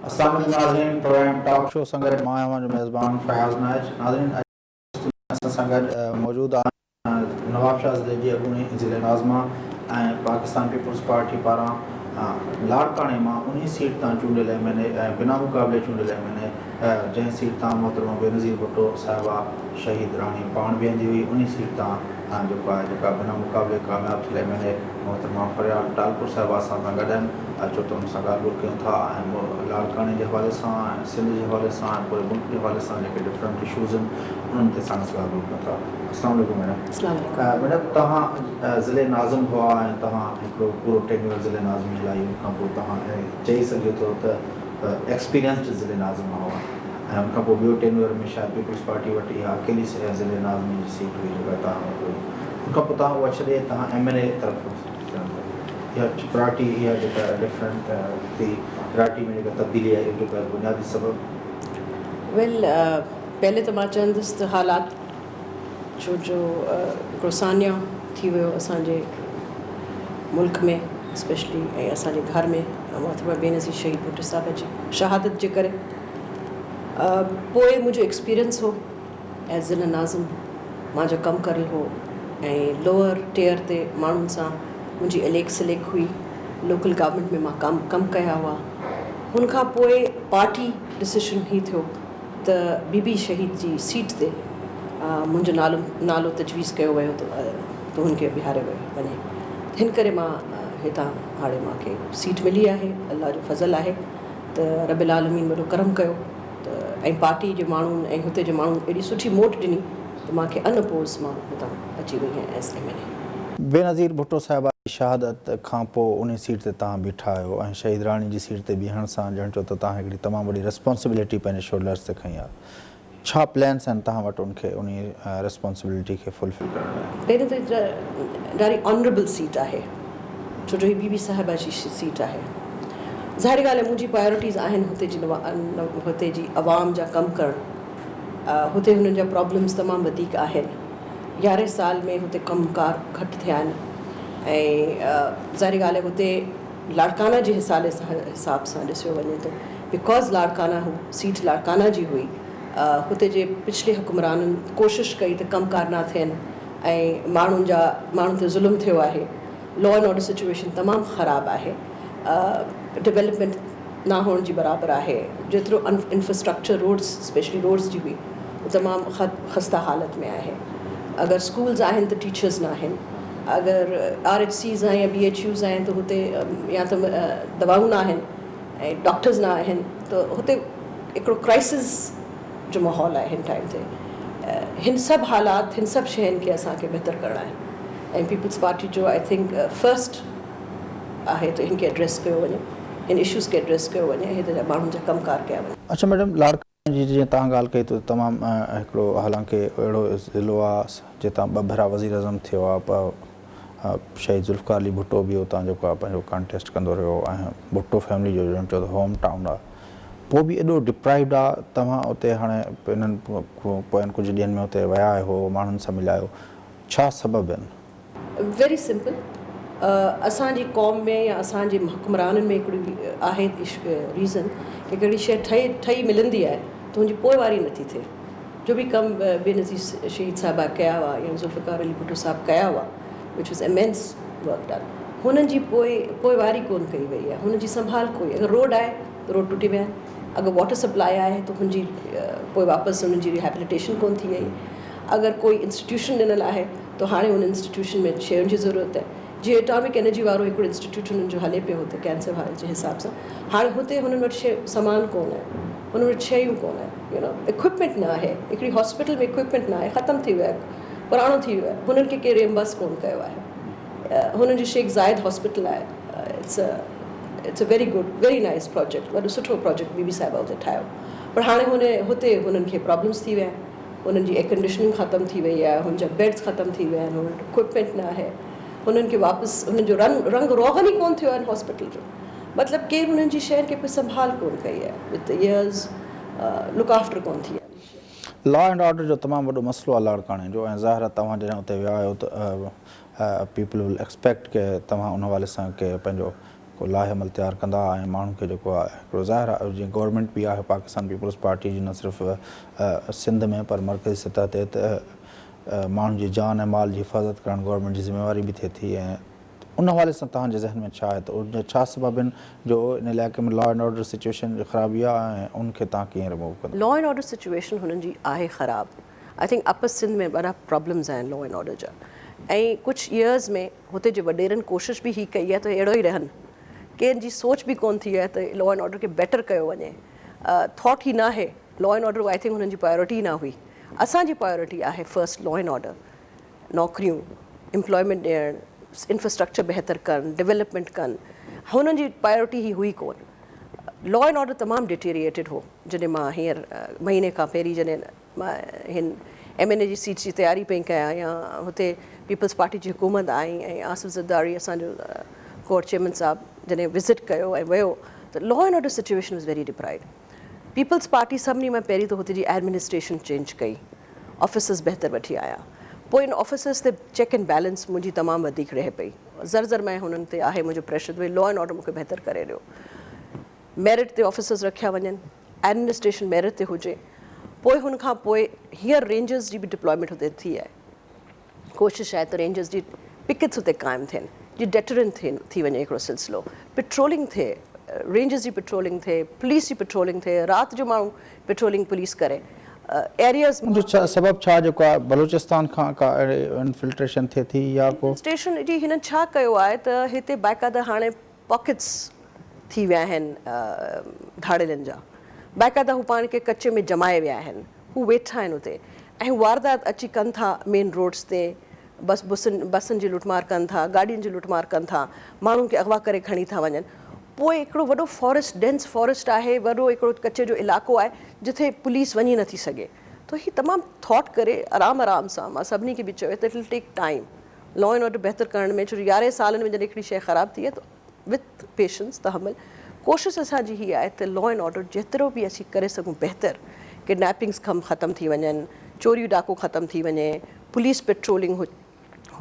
اسلام عليڪم ناظرين پروگرام ٽاڪ شو سان گڏ مان اوهان جو ميزبان فياض نائچ. ناظرين اڄ اسان سان گڏ موجود آهن نوابشاهه ضلعي جي اڳوڻي ضلعي ناظمه ۽ پاڪستان پيپلز پارٽي پاران لاڙڪاڻي مان انهي سيٽ تان چونڊيل ايم اين اي ۽ بنا مقابلي چونڊيل ايم اين اي جنهن سيٽ تان محترمه بينظير ڀٽو صاحبه شهيد راڻي پاڻ بيهندي هئي انهي سيٽ تان جيڪو آهي جيڪا بنا مقابلي ڪامياب ٿيل ايم اين اي محترمه فريال ٽالپر صاحبه اسان سان گڏ آهن. اچو ته ان سان ڳالهه ٻولهه ڪيون ٿا ۽ لاڙڪاڻي جي حوالي سان ۽ سنڌ جي حوالي سان ۽ پوري ملڪ جي حوالي سان جيڪي ڊفرنٽ اشوز آهن انهن تي ساڻس ڳالهه ٻولهه ڪيون ٿا. السلام عليڪم ميڊم. السلام عليڪم. ميڊم توهان ضلعي ناظم هئا ۽ توهان هڪڙو پورو ٽينيور ضلعي ناظمي هلائي ان کان پوء توهان چئي سگهجي ٿو ته ايڪسپيرينسڊ ضلعي ناظم هئا ۽ ان کان پوء ٻيو ٽينيور ۾ شايد پيپلز پارٽي وٽ اها اڪيلي ضلعي ناظمي جي سيٽ هئي جيڪا توهان وٽ هئي ان کان پوء توهان اها ڇڏي توهان ايم اين اي طرف اها پرائرٽي اها جيڪا ڊفرنٽ ٿي پرائرٽي ۾ جيڪا تبديلي آئي ان جو ڪا بنيادي سبب؟ ويل پهلي ته مان چوندس ته حالات ڇو جو هڪڙو سانحو ٿي ويو اسان جي ملڪ ۾ اسپيشلي ۽ اسان جي گهر ۾ محترمه بينظير شهيد ڀٽو صاحب جي شهادت جي ڪري پوء منهنجو ايڪسپيرينس هو ايز ضلع ناظم مان جو ڪم ڪريل هو ۽ لوئر ٽيئر تي ماڻهن سان منهنجي اليڪ سليڪ هئي لوڪل گورنمينٽ ۾ مان ڪم ڪم ڪيا هئا هن کان پوء پارٽي ڊسيشن هي ٿيو ته بي بي شهيد جي سيٽ تي منهنجو نالو نالو تجويز ڪيو ويو ته ته هن کي بيهاريو وڃي هن ڪري مان هتان هاڻي مان کي سيٽ ملي آهي الله جو فضل آهي ته رب العالمين وڏو ڪرم ڪيو ته ۽ پارٽي جي ماڻهن ۽ هتي جي ماڻهن ايڏي سٺي موٽ ڏني ته مان کي ان اپوز مان هتان اچي وئي آهيان as M N A. Benazir Bhutto صاحبه جي شهادت کان پوء انهي سيٽ تي توهان بيٺا آهيو ۽ شهيد راڻي جي سيٽ تي بيهڻ سان ڄڻ چئو ته توهان هڪڙي تمام وڏي ريسپانسبلٽي پنهنجي شولڊرز تي کنئي آهي. ڇا پلانس آهن توهان وٽ ان کي انهي ريسپانسبلٽي کي فل فل ڪرڻ لاء؟ پهريون ته ڏاڍي آنريبل سيٽ آهي ڇو جو هي بي بي صاحبه جي سيٽ آهي ظاهري ڳالهه آهي منهنجي پرائرٽيز آهن هتي جي هتي جي عوام جا ڪم ڪرڻ هتي هنن جا پرابلمس تمام وڌيڪ آهن يارهين سال ۾ هتي ڪم ڪار گهٽ ٿيا آهن ۽ ظاهري ڳالهه آهي هتي لاڙڪانا جي حصالي سان حساب سان ڏسيو وڃي ته because Larkana هو سيٽ لاڙڪانا جي هئي هتي جي پڇلي حڪمرانن ڪوشش ڪئي ته ڪم ڪار نه ٿين ۽ ماڻهن جا ماڻهن تي ظلم ٿيو آهي لا اينڊ آرڊر سچويشن تمام خراب آهي ڊولپمينٽ نه هئڻ جي برابر آهي جيترو انفراسٽرڪچر روڊس اسپيشلي روڊس جي هئي تمام خسته حالت ۾ آهي اگر اسڪولز آهن ته ٽيچرز نه آهن اگر آر ايڇ سيز آهن يا بي ايڇ يوز آهن ته هتي يا ته دوائون نه آهن ۽ ڊاڪٽرز نه آهن ته هتي هڪڙو ڪرائسز جو ماحول آهي هن ٽائيم تي هن سڀ حالات هن سڀ شين کي اسان کي بهتر ڪرڻا آهن ۽ پيپلز پارٽي جو I think first آهي ته هن کي ايڊريس ڪيو وڃي هن اشوز کي ايڊريس ڪيو وڃي ۽ هتي جا ماڻهن جا ڪم ڪار ڪيا وڃن. اڇا ميڊم لاڙڪاڻي جي جيئن توهان ڳالهه ڪئي ته تمام هڪڙو حالانڪه اهڙو ضلعو آ جتان ٻه ڀيرا وزيراعظم ٿيو آ شهيد ذوالفقار علي ڀٽو به اتان جيڪو آ پنهنجو ڪانٽيسٽ ڪندو رهيو ۽ ڀٽو فيملي جو ڄڻ چئو ته هوم ٽائون آ پوء به ايڏو ڊپرائيوڊ آ توهان اتي هاڻي انهن پوين ڪجهه ڏينهن ۾ اتي ويا آهيو ماڻهن سان مليا آهيو ڇا سبب آهن؟ ويري سمپل اسان جي قوم ۾ يا اسان جي حڪمرانن ۾ هڪڙي آهي ريزن ڪي ڪهڙي شيء ٺهي ٺهي ملندي آهي ته ان جي پوئواري نٿي ٿئي جو به ڪم بينظير شهيد صاحبه ڪيا هئا يا ذوالفقار علي ڀٽو صاحب ڪيا هئا which was immense work done هنن جي پوء پوئواري ڪون ڪئي وئي آهي هنن جي سنڀال ڪوئي اگر روڊ آهي ته روڊ ٽٽي ويا آهن اگر واٽر سپلاء آهي ته هن جي پوء واپس هنن جي ريهيبليٽيشن ڪون ٿي وئي اگر ڪوئي انسٽيٽيوشن ڏنل آهي ته هاڻي ان انسٽيٽيوشن ۾ شين جي ضرورت آهي جيئن ايٽامڪ انرجي وارو هڪڙو انسٽيٽيوٽ هنن جو هلي پيو هتي ڪينسر وارن جي حساب سان هاڻي هتي هنن وٽ شي سامان ڪونه آهي هنن وٽ شيون ڪونه آهن يو نو اڪوپمينٽ نه آهي هڪڙي هاسپيٽل ۾ اڪوپمينٽ نه آهي ختم ٿي ويو آهي پراڻو ٿي ويو آهي هنن کي ڪير ريمبرس ڪونه ڪيو آهي هنن جو شيخ زايد هاسپيٽل آهي it's it's a very good very nice project وڏو سٺو پراجيڪٽ بي بي صاحبه هتي ٺاهيو پر هاڻي هن هتي هنن کي پرابلمس ٿي ويا آهن هنن جي ايئرڪنڊيشننگ ختم ٿي وئي آهي، هن جا بيڊز ختم ٿي ويا آهن، هنن وٽ اڪوپمينٽ نه آهي، هنن کي واپس هنن جو رنگ رنگ روغن ئي ڪونه ٿيو آهي هاسپيٽل جو، مطلب ڪير هنن جي شين کي سنڀال ڪونه ڪئي آهي، with the years look after ڪونه ٿي آهي. لا اينڊ آرڊر جو تمام وڏو مسئلو آهي لاڙڪاڻي جو ۽ ظاهر آهي توهان جڏهن اتي ويا آهيو ته پيپل will expect ڪي توهان ان حوالي سان ڪي پنهنجو ڪو لاهه عمل تيار ڪندا ۽ ماڻهن کي جيڪو آهي هڪڙو ظاهر آهي جيئن گورنمينٽ به آهي پاڪستان پيپلز پارٽي جي نه صرف سنڌ ۾ پر مرڪزي سطح تي ته ماڻهن جي جان ۽ مال جي حفاظت ڪرڻ گورنمينٽ جي ذميواري به ٿئي ٿي ۽ ان حوالي سان توهان جي ذهن ۾ ڇا آهي ته ان جا ڇا سبب آهن جو ان علائقي ۾ لا اينڊ آرڊر سچويشن خرابي آهي ۽ ان کي توهان ڪيئن ريموو ڪندا؟ لا اينڊ آرڊر سچويشن هنن جي آهي خراب I think upper Sindh ۾ وڏا پرابلمز آهن لا اينڊ آرڊر جا ۽ ڪجهه ايئرز ۾ هتي جي وڏيرن ڪوشش به هي ڪئي آهي ته اهڙو ئي رهن. ڪنهن جي سوچ به ڪونه ٿي آهي ته لا اينڊ آرڊر کي بيٽر ڪيو وڃي. ٿاٽ ئي ناهي. لا اينڊ آرڊر I think هنن جي پرايورٽي ئي نه هئي. اسان جي پرايورٽي آهي فرسٽ لا اينڊ آرڊر، نوڪريون، امپلائمينٽ ڏيڻ، انفراسٽرڪچر بهتر ڪرڻ، ڊولپمينٽ ڪن. هنن جي پرايورٽي هي هئي ڪونه. لا اينڊ آرڊر تمام ڊيٽيريئيٽيڊ هو جڏهن مان هينئر مهيني کان پهرين جڏهن مان هن ايم اين اي جي سيٽ جي تياري پئي ڪيان يا هتي پيپلز پارٽي جي حڪومت آئي ۽ آصف زرداري اسان جو ڪور چيئرمين صاحب جڏهن وزٽ ڪيو ۽ ويو ته law and order situation was very deprived. Peoples party سڀني مان پهرين ته هتي جي ايڊمنسٽريشن چينج ڪئي، آفيسرز بهتر وٺي آيا، پوء ان آفيسرز تي چيڪ اينڊ بيلنس منهنجي تمام وڌيڪ رهي پئي، ذر ذر ۾ هنن تي آهي منهنجو پريشر ته ڀئي لا اينڊ آرڊر مون کي بهتر ڪري ڏيو. ميرٽ تي آفيسرز رکيا وڃن، ايڊمنسٽريشن ميرٽ تي هجي، پوء هن کان پوء هينئر رينجرز جي به ڊپلائمينٽ هتي ٿي آهي، ڪوشش آهي ته رينجرز جي پڪيٽس هتي قائم ٿين، جي ڊيٽرنٽ ٿي وڃي هڪڙو سلسلو، پيٽرولنگ ٿئي، رينجرز جي پيٽرولنگ ٿئي، پوليس جي پيٽرولنگ ٿئي، رات جو ماڻهو پيٽرولنگ پوليس ڪري، ايرياز. ان جو ڇا سبب ڇا جيڪو آهي بلوچستان کان ڪا اهڙي انفلٽريشن ٿئي ٿي يا ڪو. انفلٽريشن جي هنن ڇا ڪيو آهي ته هتي باقاعده هاڻي پاڪيٽس ٿي ويا آهن ڌاڙيلن جا باقاعده هو پاڻ کي ڪچي ۾ جمائي ويا آهن هو ويٺا آهن اتي ۽ هو واردات اچي ڪن ٿا مين روڊس تي بس بسن بسن جي لٽمار ڪن ٿا گاڏين جي لٽمار ڪن ٿا ماڻهن کي اغوا ڪري کڻي ٿا وڃن پوء هڪڙو وڏو فاريسٽ ڊينس فاريسٽ آهي وڏو هڪڙو ڪچي جو علائقو آهي جتي پوليس وڃي نٿي سگهي ته هي تمام ٿاٽ ڪري آرام آرام سان مان سڀني کي به چيو ته it will take time law and order بهتر ڪرڻ ۾ ڇو جو يارهين سالن ۾ جڏهن هڪڙي شيء خراب ٿي آهي ته وٿ پيشنس تحمل ڪوشش اسان جي هي آهي ته لا اينڊ آرڊر جيترو به اسين ڪري سگهون بهتر ڪڊنيپنگس کم ختم ٿي وڃن چوريون ڊاڪو ختم ٿي وڃي پوليس پيٽرولنگ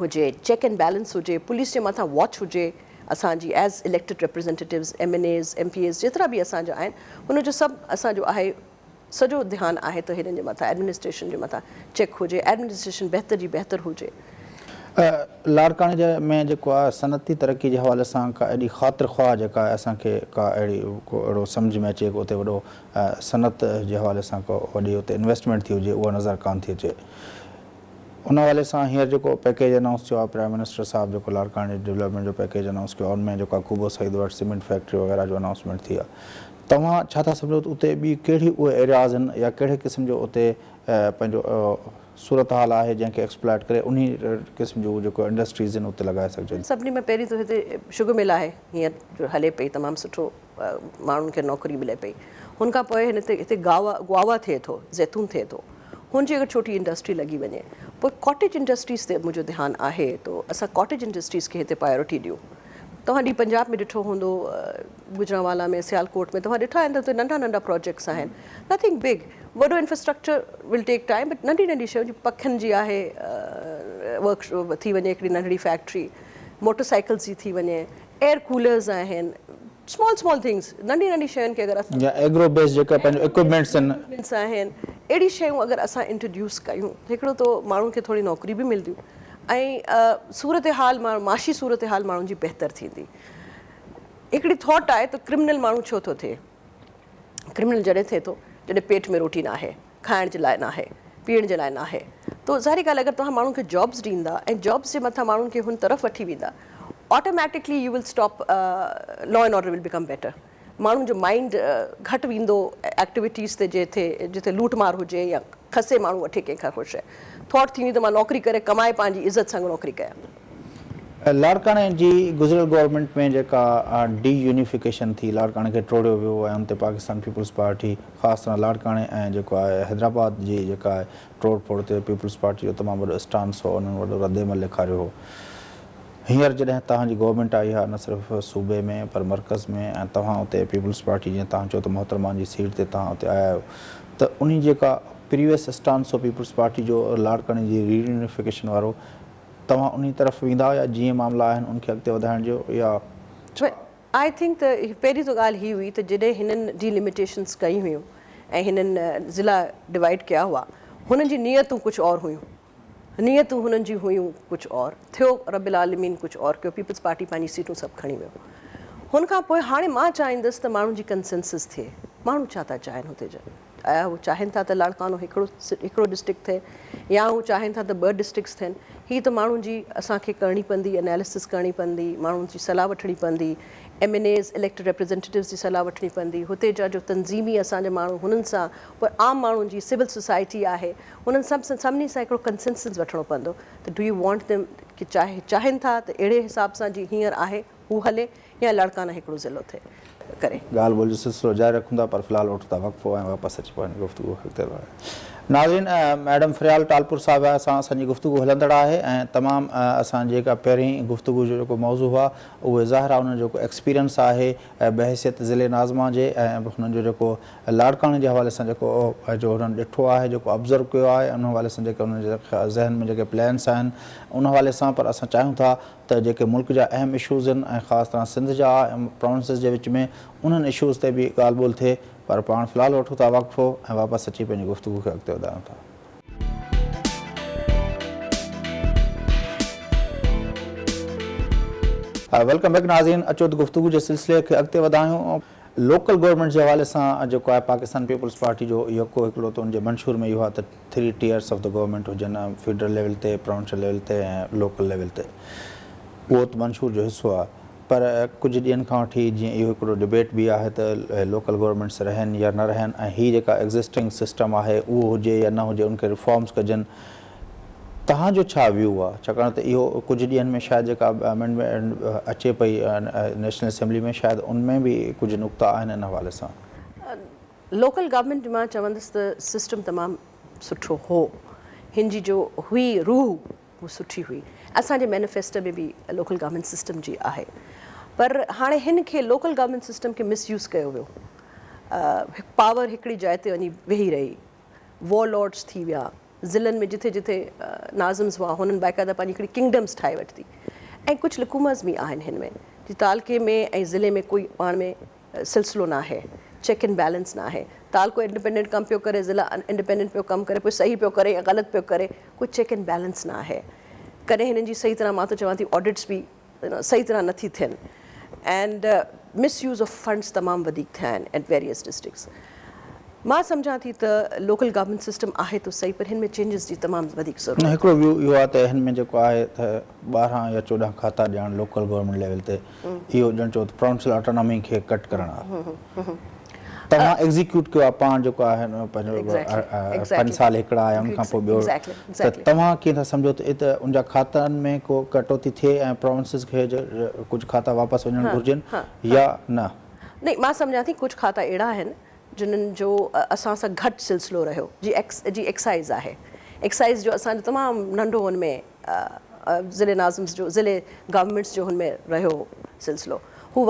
هجي چيڪ اينڊ بيلنس هجي پوليس جي مٿان واچ هجي اسان جي as elected representatives M N As M P As جيترا به اسان جا آهن ان جو سڀ اسان جو آهي سڄو ڌيان آهي ته هنن جي مٿان ايڊمنسٽريشن جي مٿان چيڪ هجي ايڊمنسٽريشن بهتر جي بهتر هجي. لاڙڪاڻي جي ۾ جيڪو آهي صنعتي ترقي جي حوالي سان ڪا اهڙي خاطر خواهه جيڪا آهي اسان کي ڪا اهڙي ڪو اهڙو سمجهه ۾ اچي ڪو اتي وڏو صنعت جي حوالي سان ڪو وڏي اتي انويسٽمينٽ ٿي هجي اها نظر ڪانه ٿي اچي ان حوالي سان هينئر جيڪو پيڪيج انائونس ٿيو آهي پرائم منسٽر صاحب جيڪو لاڙڪاڻي جي ڊولپمينٽ جو پيڪيج انائونس ڪيو آهي ان ۾ جيڪو آهي قبو سعيد وٽ سيمينٽ فيڪٽري وغيره جو انائونسمينٽ ٿي آهي توهان ڇا ٿا سمجهو ته اتي ٻي ڪهڙي اهي ايرياز آهن يا ڪهڙي قسم جو اتي پنهنجو صورتحال آهي جنهن کي ايڪسپلائٽ ڪري انهي قسم جون جيڪو انڊسٽريز آهن اتي لڳائي سگهجن ٿيون. سڀني ۾ پهرين ته هتي شگر مل آهي هينئر جو هلي پئي تمام سٺو ماڻهن کي نوڪري ملي پئي هن کان پوء هن تي هتي گاوا گواوا ٿئي ٿو زيتون ٿئي ٿو هن جي اگر ڇوٽي انڊسٽري لڳي وڃي پوء ڪاٽيج انڊسٽريز تي منهنجو ڌيان آهي ته اسان ڪاٽيج انڊسٽريز کي هتي پرايورٽي ڏيون توهان ڏي پنجاب ۾ ڏٺو هوندو گجرانوالا ۾ سيالڪوٽ ۾ توهان ڏٺا آهن ته اتي ننڍا ننڍا پراجيڪٽس آهن نٿنگ بگ وڏو infrastructure will take time but ننڍي ننڍي شيون جيئن پکين جي آهي ورڪ ٿي وڃي هڪڙي ننڍڙي فيڪٽري موٽر سائيڪلز جي ٿي وڃي ايئر ڪولرز آهن اسمال اسمال ٿنگس ننڍي ننڍي شين کي اگر اسان يا ايگرو بيس جيڪا پنهنجو اڪوپمينٽس آهن اڪوپمينٽس آهن اهڙي شيون اگر اسان انٽروڊيوس ڪيون هڪڙو ته ماڻهن کي ٿوري نوڪري به ملنديون ۽ صورتحال معاشي صورتحال ماڻهن جي بهتر ٿيندي هڪڙي ٿاٽ آهي ته ڪرمنل ماڻهو ڇو ٿو ٿئي؟ ڪرمنل جڏهن ٿئي ٿو جڏهن پيٽ ۾ روٽي ناهي، کائڻ جي لاء ناهي، پيئڻ جي لاء ناهي ته ظاهري ڳالهه اگر توهان ماڻهن کي جابس ڏيندا ۽ جابس جي مٿان ماڻهن کي هن طرف وٺي ويندا automatically you will stop law and order will become better ماڻهن جو مائنڊ گهٽ ويندو ايڪٽيوٽيز تي جتي جتي لوٽ مار هجي يا کسي ماڻهو وٺي ڪنهن کان خوش ٿاٽ ٿيندي ته مان نوڪري ڪري ڪمائي پنهنجي عزت سان نوڪري ڪيان. لاڙڪاڻي جي گذريل گورنمينٽ ۾ جيڪا ڊي يونيفڪيشن ٿي لاڙڪاڻي کي ٽوڙيو ويو ۽ ان تي پاڪستان پيپلز پارٽي خاص طرح لاڙڪاڻي ۽ جيڪو آهي حيدرآباد جي جيڪا آهي ٽوڙ ڦوڙ تي پيپلز پارٽي جو تمام وڏو اسٽانس هو انهن وڏو رد عمل ڏيکاريو هو هينئر جڏهن توهان جي گورنمينٽ آئي آهي نه صرف صوبي ۾ پر مرڪز ۾ ۽ توهان اتي پيپلز پارٽي جيئن توهان چيو ته محترمان جي سيٽ تي توهان اتي آيا آهيو ته انهي جيڪا پريويس اسٽانس هو پيپلز پارٽي جو لاڙڪاڻي جي ري يونيفڪيشن وارو توهان انهي طرف ويندا يا جيئن معاملا آهن ان کي اڳتي وڌائڻ جو يا ڇا؟ I think ته پهرين ته ڳالهه هي هئي ته جڏهن هنن ڊي لميٽيشنس ڪئي هيون ۽ هنن ضلعا ڊوائيڊ ڪيا هئا هنن جي نيتون ڪجهه اور هيون نيتون هنن جون هيون ڪجهه اور ٿيو رب العالمين ڪجهه اور ڪيو پيپلز پارٽي پنهنجي سيٽون سڀ کڻي ويو هن کان پوء هاڻي مان چاهيندس ته ماڻهن جي ڪنسنسس ٿئي ماڻهو ڇا ٿا چاهين هتي جا آيا هو چاهين ٿا ته لاڙڪاڻو هڪڙو هڪڙو ڊسٽرڪٽ ٿئي يا هو چاهين ٿا ته ٻه ڊسٽرڪٽس ٿين هي ته ماڻهن جي اسان کي ڪرڻي پوندي اناليسس ڪرڻي پوندي ماڻهن جي صلاح وٺڻي پوندي M N As elected representatives جي صلاح وٺڻي پوندي هتي جا جو تنظيمي اسان جا ماڻهو هنن سان پوء عام ماڻهن جي سول سوسائٽي آهي انهن سڀ سان سڀني سان هڪڙو ڪنسنسس وٺڻو پوندو ته do you want them ڪي چاهي چاهين ٿا ته اهڙي حساب سان جي هينئر آهي هو هلي يا لاڙڪاڻا هڪڙو ضلعو ٿئي ڪري. ڳالهه ٻولهه جو سلسلو جاري رکون ٿا پر في الحال وٺون ٿا وقفو ۽ واپس اچي پنهنجي گفتگو کي اڳتي وڌايون. ناظرين ميڊم فريال ٽالپر صاحبه سان اسان جي گفتگو هلندڙ آهي ۽ تمام اسان جيڪا پهرين گفتگو جو جيڪو موضوع هئا اهي ظاهر آهي انهن جو جيڪو ايڪسپيرينس آهي بحيثيت ضلعي ناظمه جي ۽ هنن جو جيڪو لاڙڪاڻي جي حوالي سان جيڪو جو هنن ڏٺو آهي جيڪو آبزرو ڪيو آهي ان حوالي سان جيڪي انهن جي ذهن ۾ جيڪي پلانس آهن ان حوالي سان پر اسان چاهيون ٿا ته جيڪي ملڪ جا اهم اشوز آهن ۽ خاص طرح سنڌ جا پراونسز جي وچ ۾ انهن اشوز تي به ڳالهه ٻولهه ٿئي پر پاڻ في الحال وٺون ٿا وقفو ۽ واپس اچي پنهنجي گفتگو کي اڳتي وڌايون ٿا. Welcome back ناظرين اچو ته گفتگو جي سلسلي کي اڳتي وڌايون. لوڪل گورنمينٽس جي حوالي سان جيڪو آهي پاڪستان پيپلز پارٽي جو يڪو هڪڙو ته ان جي منشور ۾ اهو آهي ته three tiers of the government هجن فيڊرل ليول تي پراونشل ليول تي ۽ لوڪل ليول تي اهو ته منشور جو حصو آهي پر ڪجهه ڏينهن کان وٺي جيئن اهو هڪڙو ڊبيٽ به آهي ته لوڪل گورنمينٽس رهن يا نه رهن ۽ هي جيڪا ايگزسٽنگ سسٽم آهي اهو هجي يا نه هجي ان کي ريفارمز ڪجن توهان جو ڇا ويو آ ڇاڪاڻ ته اهو ڪجهه ڏينهن ۾ شايد جيڪا امينڊمينٽ اچي پئي نيشنل اسيمبلي ۾ شايد ان ۾ به ڪجهه نقطا آهن ان حوالي سان. لوڪل گورنمينٽ مان چوندس ته سسٽم تمام سٺو هو هن جي جو هئي روح هو سٺي هئي اسان جي مينيفيسٽو ۾ به لوڪل گورنمينٽ سسٽم جي آهي پر هاڻي هن کي لوڪل گورنمينٽ سسٽم کي مس يوز ڪيو ويو پاور هڪڙي جاء تي وڃي ويهي رهي وار لارڊس ٿي ويا ضلعن ۾ جٿي جٿي ناظمز هئا هنن باقاعده پنهنجي هڪڙي ڪنگڊمز ٺاهي ورتي ۽ ڪجهه لڪوماز به آهن هن ۾ جي تعلقي ۾ ۽ ضلعي ۾ ڪوئي پاڻ ۾ سلسلو ناهي چيڪ اينڊ بيلنس ناهي تعلقو انڊيپينڊنٽ ڪم پيو ڪري ضلع انڊيپينڊنٽ پيو ڪم ڪري پوء صحيح پيو ڪري يا غلط پيو ڪري ڪوئي چيڪ اينڊ بيلنس ناهي ڪڏهن هنن جي صحيح طرح مان ته چوان ٿي آڊٽس به صحيح طرح نٿي ٿين and miss use of funds تمام وڌيڪ ٿيا آهن ايٽ ويريس ڊسٽرڪٽس مان سمجهان ٿي ته لوڪل گورنمينٽ سسٽم آهي ته صحيح پر هن ۾ چينجز جي تمام وڌيڪ ضرورت آهي. هڪڙو ويو اهو آهي ته هن ۾ جيڪو آهي ته 12 يا 14 کاتا ڏيڻ لوڪل گورنمينٽ ليول تي اهو ڄڻ چئو ته پراونشل آٽونامي کي ڪٽ ڪرڻ آهي. توهان ايگزيڪيوٽ ڪيو آهي پاڻ جيڪو آهي پنهنجو پنج سال هڪڙا آيا ان کان پوء ٻيو ته توهان ڪيئن ٿا سمجهو ته ات ان جا کاتن ۾ ڪو ڪٽوتي ٿئي ۽ پراونسز کي ڪجهه کاتا واپس وڃڻ گهرجن يا نه؟ نهين مان سمجهان ٿي ڪجهه کاتا اهڙا آهن جنھن جو اسان سان گهٽ سلسلو رهيو جي جي ايڪسائيز آهي ايڪسائيز جو اسان جو تمام ننڍو ان ۾ ضلعي ناظمز جو ضلعي گورنمينٽس جو هن ۾ رهيو سلسلو هو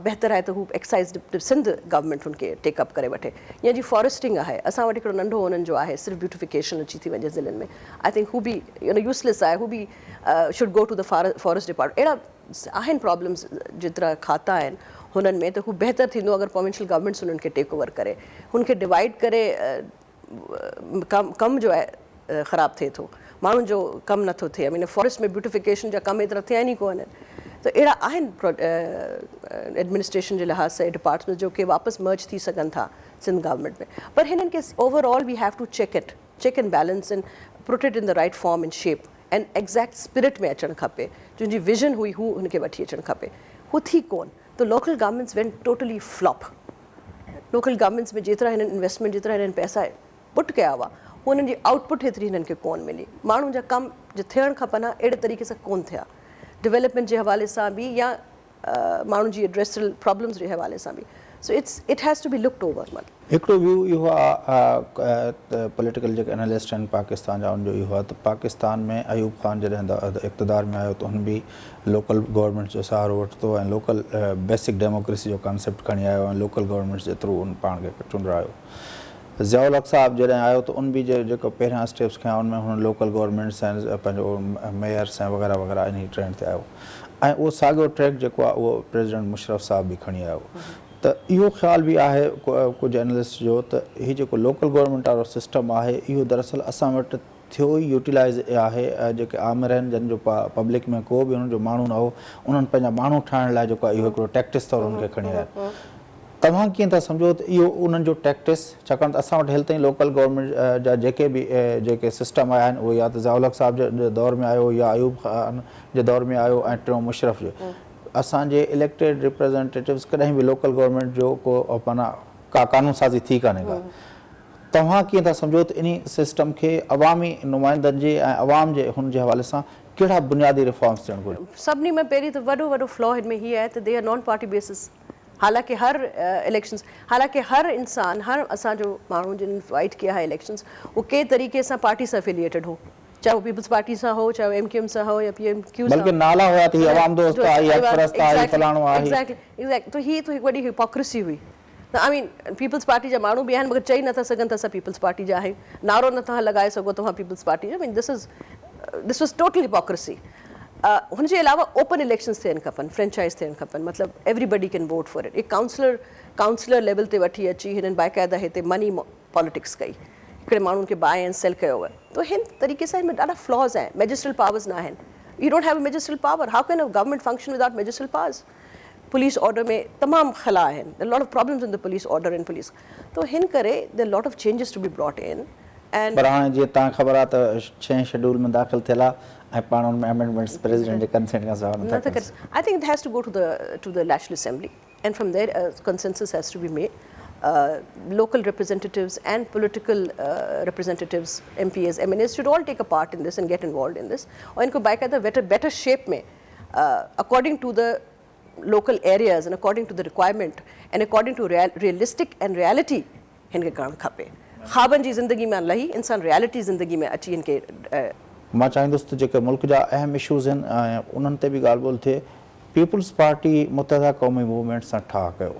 بهتر آهي ته هو ايڪسائيز سنڌ گورنمينٽ هن کي ٽيڪ اپ ڪري وٺي يا جي فاريسٽنگ آهي اسان وٽ هڪڙو ننڍو انهن جو آهي صرف بيوٽيفڪيشن اچي ٿي وڃي ضلعن ۾ I think هو به يو نو يوسليس آهي هو به should go to the forest department اهڙا آهن پرابلمز جيترا کاتا آهن هنن ۾ ته هو بهتر ٿيندو اگر پروونشل گورنمينٽس انهن کي ٽيڪ اوور ڪري هن کي ڊوائيڊ ڪري ڪم ڪم جو آهي خراب ٿئي ٿو ماڻهن جو ڪم نٿو ٿئي آئي مين فاريسٽ ۾ بيوٽيفڪيشن جا ڪم ايترا ٿيا ئي ڪونهن ته اهڙا آهن ايڊمنسٽريشن جي لحاظ سان ڊپارٽمينٽس جو ڪي واپس مرج ٿي سگهن ٿا سنڌ گورنمينٽ ۾ پر هنن کي over all we have to check it check and balance and put it in the right form and shape and exact spirit ۾ اچڻ کپي جن جي ويزن هئي هو هن کي وٺي اچڻ کپي هو ٿي ڪون ته local governments went totally flop local governments ۾ جيترا هنن انويسٽمينٽ جيترا هنن پئسا پٽ ڪيا هئا هنن جي آئوٽ پٽ هيتري هنن کي ڪون ملي ماڻهن جا ڪم جي ٿيڻ کپن ها اهڙي طريقي سان ڪون ٿيا ڊولپمينٽ جي حوالي سان به يا ماڻهن جي ايڊريسل پرابلمز جي حوالي سان به so it's it has to be looked over مطلب. هڪڙو ويو اهو آ ته پوليٽيڪل جيڪي انالسٽ آهن پاڪستان جا ان جو اهو آ ته پاڪستان ۾ ايوب خان جڏهن اقتدار ۾ آيو ته هن به لوڪل گورنمينٽس جو سهارو ورتو ۽ لوڪل بيسڪ ڊيموڪريسي جو ڪانسيپٽ کڻي آيو ۽ لوڪل گورنمينٽس جي ٿرو ان پاڻ کي چونڊرايو. ضياء الحق صاحب جڏهن آيو ته ان به جيڪو پهريان اسٽيپس کنيا ان ۾ هن لوڪل گورنمينٽس ۽ پنهنجو ميئرس ۽ وغيره وغيره انهي ٽرينڊ تي آيو. ۽ اهو ساڳيو ٽريڪ جيڪو آهي اهو پريزيڊنٽ مشرف صاحب به کڻي آيو ته اهو خيال به آهي ڪجهه انالسٽ جو ته هي جيڪو لوڪل گورنمينٽ وارو سسٽم آهي اهو دراصل اسان وٽ ٿيو ئي يوٽيلائز آهي جيڪي آمر آهن جن جو پبلڪ ۾ ڪو به انهن جو ماڻهو نه هو انهن پنهنجا ماڻهو ٺاهڻ لاء جيڪو آهي اهو هڪڙو ٽيڪٽس طور ان کي کڻي آيا توهان ڪيئن ٿا سمجهو ته اهو انهن جو ٽيڪٽس، ڇاڪاڻ ته اسان وٽ هيل تائين لوڪل گورنمينٽ جا جيڪي به جيڪي سسٽم آيا آهن اهي يا ته ضياء الحق صاحب جي دور ۾ آيو يا ايوب خان جي دور ۾ آيو ۽ ٽيون مشرف جو. اسان جي اليڪٽيڊ ريپريزينٽيٽوز ڪڏهن به لوڪل گورنمينٽ جو ڪو معنيٰ ڪا قانون سازي ٿي ڪانهي ڪا. توهان ڪيئن ٿا سمجهو ته انهي سسٽم کي عوامي نمائندن جي ۽ عوام جي هن جي حوالي سان ڪهڙا بنيادي ريفارمز ٿيڻ گهرجن؟ سڀني ۾ پهرين ته وڏو وڏو فلا هن ۾ هي آهي ته they are non party basis. حالانڪه هر اليڪشنز حالانڪه هر انسان هر اسان جو ماڻهو جن فائٽ ڪيا آهي اليڪشنز اهو ڪنهن طريقي سان پارٽي سان افيليٽيڊ هو چاهي هو پيپلز پارٽي سان هو چاهي هو ايم ڪيو ايم سان هو يا پي ايم ڪيو سان بلڪه نالا هيا ته هي عوام دوست آهي هي حق پرست آهي هي فلاڻو آهي. ايگزيڪٽلي ايگزيڪٽلي ته هي ته هڪ وڏي هپوڪريسي هئي ته I مين پيپلز پارٽي جا ماڻهو به آهن مگر چئي نٿا سگهن ته اسان پيپلز پارٽي جا آهيون نعرو نٿا لڳائي سگهو توهان پيپلز پارٽي جو I mean this is this was total hypocrisy هن جي علاوه اوپن اليڪشنز ٿيڻ کپن فرينچائز ٿيڻ کپن مطلب everybody can vote for it councillor councillor level تي وٺي اچي هنن باقاعده هتي مني پاليٽڪس ڪئي هڪڙي ماڻهن کي باء اينڊ سيل ڪيو ويو ته هن طريقي سان هن ۾ ڏاڍا فلاز آهن مئجسٽرل پاورز نه آهن you don't have a magisterial power how can a government function without magisterial powers police order ۾ تمام خلا آهن there lot of problems in the police order in police ته هن ڪري there lot of changes to be brought in and پر هاڻي جيئن توهان کي خبر آهي ته ڇهين شيڊول ۾ داخل ٿيل آهي ۽ پاڻ ان ۾ امينڊمينٽس پريزيڊنٽ جي ڪنسينٽ کان سواء نٿا ڪري سگهن. I think it has to go to the to the national assembly and from there a consensus has to be made local representatives and political representatives M P As M N As should all take a part in this and get involved in this اور ان کو باقاعده better better shape ۾ according to the local areas and according to the requirement and according to realistic and reality هن کي ڪرڻ کپي. خوابن جي زندگي مان لهي انسان ريئلٽي زندگي ۾ اچي هن کي. مان چاهيندس ته جيڪي ملڪ جا اهم اشوز آهن ۽ انهن تي به ڳالهه ٻولهه ٿئي. Peoples party Muttahida Qaumi movement سان ٺاهه ڪيو.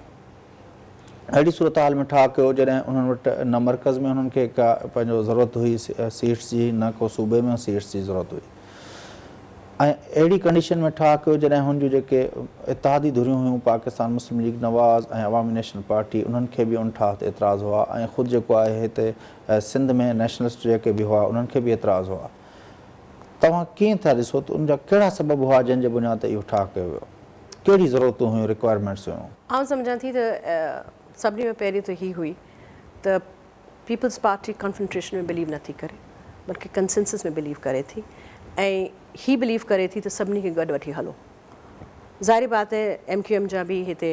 اهڙي صورتحال ۾ ٺاهه ڪيو جڏهن انهن وٽ نه مرڪز ۾ انهن کي ڪا پنهنجو ضرورت هئي سيٽس جي نه ڪو صوبي ۾ سيٽس جي ضرورت هئي. ۽ اهڙي ڪنڊيشن ۾ ٺاهه ڪيو جڏهن هن جون جيڪي اتحادي ڌريون هيون پاڪستان مسلم ليگ نواز ۽ عوامي نيشنل پارٽي انهن کي به ان ٺاهه تي اعتراض هئا ۽ خود جيڪو آهي هتي سنڌ ۾ نيشنلسٽ جيڪي به هئا انهن کي به اعتراض هئا توهان ڪيئن ٿا ڏسو ته ان جا ڪهڙا سبب هئا جنهن جي بنياد تي اهو ٺاهه ڪيو ويو ڪهڙي ضرورتون هيون رڪوائرمينٽس هيون. آئون سمجهان ٿي ته سڀني ۾ پهرين ته هي هئي ته پيپلز پارٽي ڪانفرنٽريشن ۾ بليو نٿي ڪري بلڪه ڪنسنسس ۾ بليو ڪري ٿي ۽ هي بليو ڪري ٿي ته سڀني کي گڏ وٺي هلو ظاهري بات آهي ايم ڪيو ايم جا به هتي